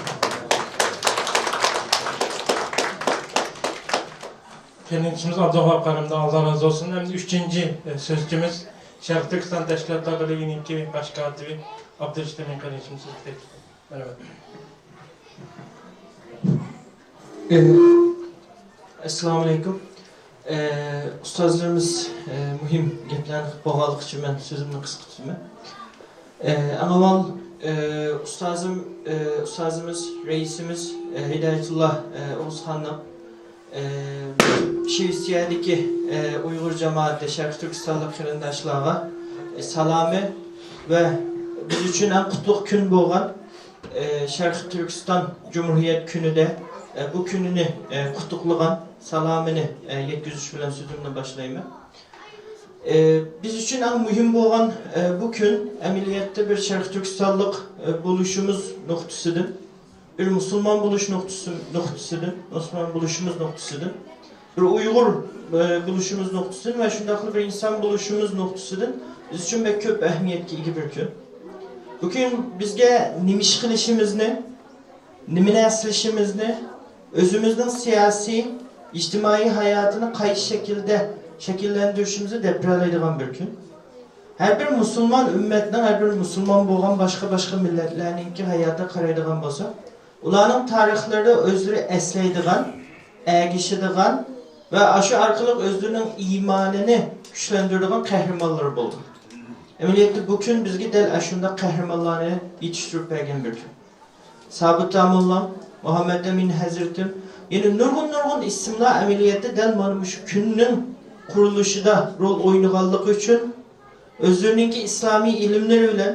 قېرىندىشىمىز ئابدۇۋاھاب قارىمدىن ئاللا رازى بولسۇن. ئەمدى ئۈچىنچى، ئە، سۆزچىمىز شەرقىي تۈركىستان تەشكىلاتلار بىرلىكىنىڭكى باش كاتىپى ئابدۇرېشىت ئەمىن قېرىندىشىمىز سۆزگە تەكلىپ قىلىمەن. مەرھەمەت. ئەسسالامۇ ئەلەيكۇم. ئۇستازلىرىمىز مۇھىم گەپلەرنى قىلىپ بولغانلىقى ئۈچۈن مەن سۆزۈمنى قىسقىرتىمەن. ئەڭ ئاۋۋال ئۇستازىم، ئۇستازىمىز، رەئىسىمىز ھىدايەتۇللا ئوغۇزخاننىڭ شىۋېتسىيەدىكى ئۇيغۇر جامائىتى، شەرقىي تۈركىستانلىق قېرىنداشلارغا سالامى ۋە بىز ئۈچۈن ئەڭ قۇتلۇق كۈن بولغان ئى، شەرقىي تۈركىستان جۇمھۇرىيەت كۈنىدە، ئى، بۇ كۈنىنى، ئى، قۇتلۇقلىغان سالامىنى، ئى، يەتكۈزۈش بىلەن سۆزۈمنى باشلايمەن. ئى، بىز ئۈچۈن ئەڭ مۇھىم بولغان، ئى، بۇ كۈن ئەمەلىيەتتە بىر شەرقىي تۈركىستانلىق، ئى، بولۇشىمىز نۇقتىسىدىن، بىر مۇسۇلمان بولۇش نۇقتىسى، نۇقتىسىدىن، مۇسۇلمان بولۇشىمىز نۇقتىسىدىن، بىر ئۇيغۇر، ئى، بولۇشىمىز نۇقتىسىدىن ۋە شۇنداقلا بىر ئىنسان بولۇشىمىز نۇقتىسىدىن بىز ئۈچۈن بەك كۆپ ئەھمىيەتكە ئىگە بىر كۈن. بۇ كۈن بىزگە نېمە ئىش قىلىشىمىزنى، نېمىنى ئەسلىشىمىزنى، ئۆزىمىزنىڭ سىياسىي، ئىجتىمائىي ھاياتىنى قايسى شەكىلدە شەكىللەندۈرۈشىمىزنى دەپ بېرەلەيدىغان بىر كۈن. ھەر بىر مۇسۇلمان ئۈممەتنىڭ، ھەر بىر مۇسۇلمان بولغان باشقا-باشقا مىللەتلەرنىڭكى ھاياتىغا قارايدىغان بولساق، ئۇلارنىڭ تارىخلىرىدا ئۆزلىرى ئەسلەيدىغان، ئەگىشىدىغان ۋە ئاشۇ ئارقىلىق ئۆزلىرىنىڭ ئىمانىنى كۈچلەندۈرىدىغان قەھرىمانلىرى بولدى. ئەمەلىيەتتە بۇ كۈن بىزگە دەل ئاشۇنداق قەھرىمانلارنى يېتىشتۈرۈپ بەرگەن بىر كۈن. سابىت تاموللام، مۇھەممەد ئەمىن ھەزرىتىم، يەنە نۇرغۇن-نۇرغۇن ئىسىملار ئەمەلىيەتتە دەل مانا مۇشۇ كۈننىڭ قۇرۇلۇشىدا رول ئوينىغانلىقى ئۈچۈن ئۆزلىرىنىڭكى ئىسلامىي ئىلىملىرى بىلەن،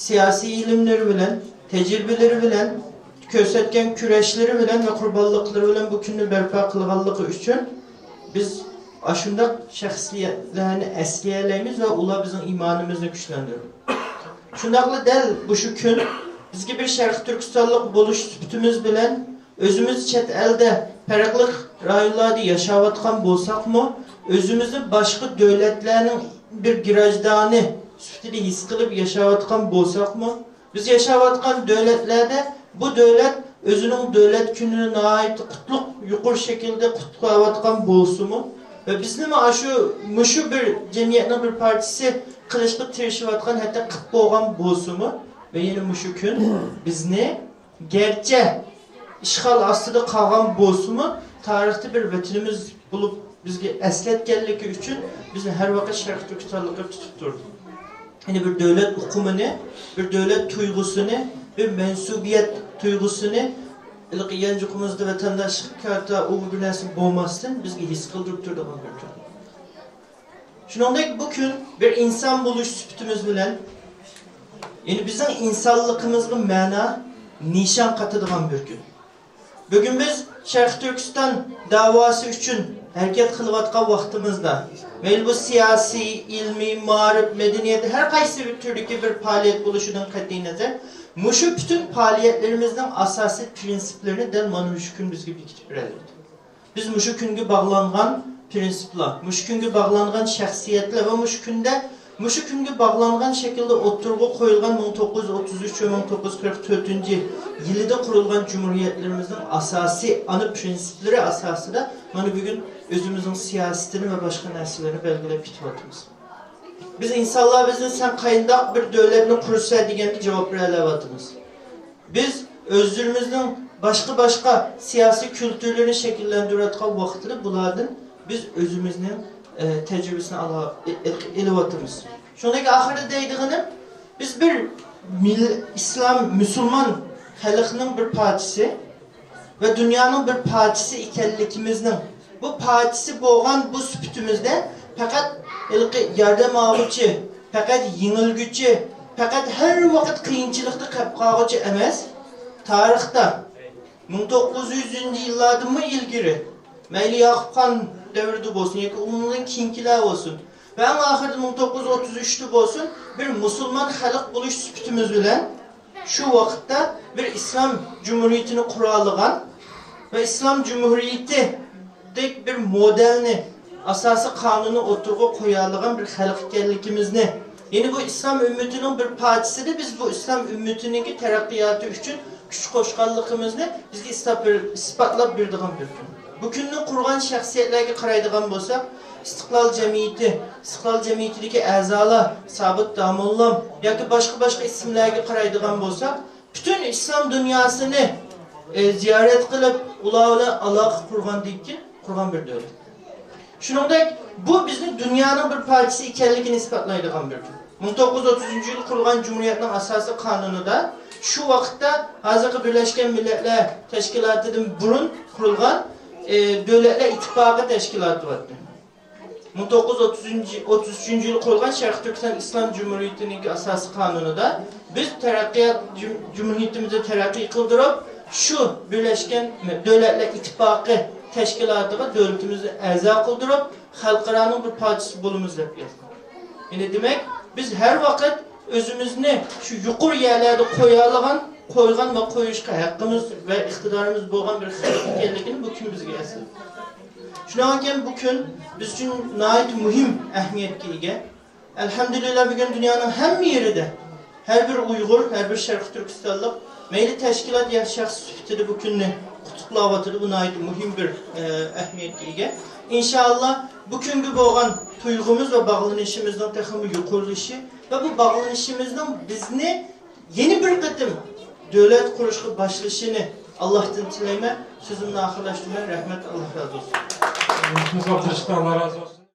سىياسىي ئىلىملىرى بىلەن، تەجرىبىلىرى بىلەن كۆرسەتكەن كۈرەشلىرى بىلەن ۋە قۇربانلىقلىرى بىلەن بۇ كۈننى بەرپا قىلغانلىقى ئۈچۈن بىز ئاشۇنداق شەخسىيەتلەرنى ئەسلىيەلەيمىز ۋە ئۇلار بىزنىڭ ئىمانىمىزنى كۈچلەندۈرىدۇ. شۇنداقلا دەل مۇشۇ كۈن بىزگە بىر شەرقىي تۈركىستانلىق بولۇش سۈپىتىمىز بىلەن ئۆزىمىز چەت ئەلدە، پەرقلىق رايونلاردا ياشاۋاتقان بولساقمۇ، ئۆزىمىزنى باشقا دۆلەتلەرنىڭ بىر گىراژدانى سۈپىتىدە ھېس قىلىپ ياشاۋاتقان بولساقمۇ، بىز ياشاۋاتقان دۆلەتلەردە بۇ دۆلەت ئۆزىنىڭ دۆلەت كۈنىنى ناھايىتى قۇتلۇق، يۇقىرى شەكىلدە قۇتلاۋاتقان بولسىمۇ ۋە بىزنىمۇ ئاشۇ، مۇشۇ بىر جەمئىيەتنىڭ بىر پارچىسى قىلىشقا تىرىشىۋاتقان، ھەتتا قىپ بولغان بولسىمۇ ۋە يەنە مۇشۇ كۈن بىزنى گەرچە ئىشغال ئاستىدا قالغان بولسىمۇ، تارىختا بىر ۋەتىنىمىز بولۇپ بىزگە ئەسلەتكەنلىكى ئۈچۈن بىزنى ھەر ۋاقىت شەرقىي تۈركىستانلىققا تۇتۇپ تۇردى. يەنى بىر دۆلەت ئۇقۇمىنى، بىر دۆلەت تۇيغۇسىنى، بىر مەنسۇبىيەت تۇيغۇسىنى، ھېلىقى يانچۇقىمىزدا ۋەتەنداشلىق كارتا، ئۇ بۇ بىر نەرسە بولماستىن بىزگە ھېس قىلدۇرۇپ تۇرىدىغان بىر كۈن. شۇنىڭدەك بۇ كۈن بىر ئىنسان بولۇش سۈپىتىمىز بىلەن، يەنى بىزنىڭ ئىنسانلىقىمىزغا مەنا، نىشان قاتىدىغان بىر كۈن. بۈگۈن بىز شەرقىي تۈركىستان داۋاسى ئۈچۈن ھەرىكەت قىلىۋاتقان ۋاقتىمىزدا، مەيلى بۇ سىياسىي، ئىلمىي، مائارىپ، مەدەنىيەت، ھەر قايسى بىر تۈردىكى بىر پائالىيەت بولۇشىدىن قەتئىينەزەر، مۇشۇ پۈتۈن پائالىيەتلىرىمىزنىڭ ئاساسىي پىرىنسىپلىرىنى دەل مانا مۇشۇ كۈن بىزگە بېكىتىپ بېرەلەيدۇ. بىز مۇشۇ كۈنگە باغلانغان پىرىنسىپلار، مۇشۇ كۈنگە باغلانغان شەخسىيەتلەر ۋە مۇشۇ كۈندە، مۇشۇ كۈنگە باغلانغان شەكىلدە ئوتتۇرىغا قويۇلغان مىڭ توققۇز يۈز ئوتتۇز ئۈچ ۋە مىڭ توققۇز يۈز قىرىق تۆتىنچى يىلىدا قۇرۇلغان جۇمھۇرىيەتلىرىمىزنىڭ ئاساسىي ئانا پىرىنسىپلىرى ئاساسىدا مانا بۈگۈن ئۆزىمىزنىڭ سىياسىتىنى ۋە باشقا نەرسىلەرنى بەلگىلەپ كېتىۋاتىمىز. بىز ئىنسانلار بىزنى سەن قانداق بىر دۆلەتنى قۇرىسەن دېگەندە جاۋاب بېرەلەيۋاتىمىز. بىز ئۆزلىرىمىزنىڭ باشقا-باشقا سىياسىي كۈلتۈرلىرىنى شەكىللەندۈرۈۋاتقان ۋاقىتتا بۇلاردىن بىز ئۆزىمىزنىڭ، ئە، تەجرىبىسىنى ئالا-، ئېلىۋاتىمىز. شۇنىڭدەك ئاخىرىدا دەيدىغىنىم، بىز بىر مىل-، ئىسلام، مۇسۇلمان خەلقنىڭ بىر پارچىسى ۋە دۇنيانىڭ بىر پارچىسى ئىكەنلىكىمىزنىڭ، بۇ پارچىسى بولغان بۇ سۈپىتىمىزدە پەقەت ھېلىقى ياردەم ئالغۇچى، پەقەت يېڭىلگۈچى، پەقەت ھەر ۋاقىت قىيىنچىلىقتا قېلىپ قالغۇچى ئەمەس، تارىختا مىڭ توققۇز يۈزىنچى يىللاردىنمۇ ئىلگىرى، مەيلى ياقۇپ خان دەۋرىدە بولسۇن ياكى ئۇنىڭدىن كېيىنكىلەر بولسۇن، ۋە ئەڭ ئاخىرىدا مىڭ توققۇز يۈز ئوتتۇز ئۈچتە بولسۇن، بىر مۇسۇلمان خەلق بولۇش سۈپىتىمىز بىلەن شۇ ۋاقىتتا بىر ئىسلام جۇمھۇرىيىتىنى قۇرالىغان ۋە ئىسلام جۇمھۇرىيىتىدەك بىر مودېلنى، ئاساسىي قانۇننى ئوتتۇرىغا قويالىغان بىر خەلق ئىكەنلىكىمىزنى، يەنى بۇ ئىسلام ئۈممىتىنىڭ بىر پارچىسىدە بىز بۇ ئىسلام ئۈممىتىنىڭكى تەرەققىياتى ئۈچۈن كۈچ قوشقانلىقىمىزنى بىزگە ئىسپات بېر-، ئىسپاتلاپ بېرىدىغان بىر كۈن. بۇ كۈننى قۇرغان شەخسىيەتلەرگە قارايدىغان بولساق، ئىستىقلال جەمئىيىتى، ئىستىقلال جەمئىيىتىدىكى ئەزالار سابىت داموللام ياكى باشقا-باشقا ئىسىملەرگە قارايدىغان بولساق، پۈتۈن ئىسلام دۇنياسىنى، ئە، زىيارەت قىلىپ، ئۇلار بىلەن ئالاقە قۇرغاندىن كېيىن قۇرغان بىر دۆلەت. شۇنىڭدەك، بۇ بىزنى دۇنيانىڭ بىر پارچىسى ئىكەنلىكىنى ئىسپاتلايدىغان بىر كۈن. مىڭ توققۇز يۈز ئوتتۇزىنچى يىلى قۇرۇلغان جۇمھۇرىيەتنىڭ ئاساسىي قانۇنىدا شۇ ۋاقىتتا ھازىرقى بىرلەشكەن مىللەتلەر تەشكىلاتىدىن بۇرۇن قۇرۇلغان، ئى، دۆلەتلەر ئىتتىپاقى تەشكىلاتى بار ئىدى. مىڭ توققۇز يۈز ئوتتۇز ئۈچىنچى يىلى قۇرۇلغان شەرقىي تۈركىستان ئىسلام جۇمھۇرىيىتىنىڭكى ئاساسىي قانۇنىدا بىز تەرەققىيات جۇم-، جۇمھۇرىيىتىمىزنى تەرەققىي قىلدۇرۇپ، شۇ بىرلەشكەن دۆلەتلەر ئىتتىپاقى تەشكىلاتىغا دۆلىتىمىزنى ئەزا قىلدۇرۇپ، خەلقئارانىڭ بىر پارچىسى بولىمىز دەپ يازغان. يەنى دېمەك، بىز ھەر ۋاقىت ئۆزىمىزنى شۇ يۇقىرى يەرلەردە قويالىغان، قويغان ۋە قويۇشقا ھەققىمىز ۋە ئىقتىدارىمىز بولغان بىر خەلق ئىكەنلىكىنى بۇ كۈن بىزگە ئەسلىتتى. شۇنىڭ ئۈچۈن بۇ كۈن بىز ئۈچۈن ناھايىتى مۇھىم ئەھمىيەتكە ئىگە. ئەلھەمدۇلىللا، بۈگۈن دۇنيانىڭ ھەممە يېرىدە ھەر بىر ئۇيغۇر، ھەر بىر شەرقىي تۈركىستانلىق، مەيلى تەشكىلات يا شەخس سۈپىتىدە بۇ كۈننى قۇتلۇقلاۋاتىدۇ. بۇ ناھايىتى مۇھىم بىر، ئە، ئەھمىيەتكە ئىگە. ئىنشائاللا، بۇ كۈنگە بولغان تۇيغۇمىز ۋە باغلىنىشىمىزنىڭ تېخىمۇ يۇقىرىلىشى ۋە بۇ باغلىنىشىمىزنىڭ بىزنى يەنە بىر قېتىم دۆلەت قۇرۇشقا باشلىشىنى ئاللاھتىن تىلەيمەن. سۆزۈمنى ئاخىرلاشتۇرىمەن. رەھمەت، ئاللا رازى بولسۇن. سىزگە ئاللا رازى بولسۇن.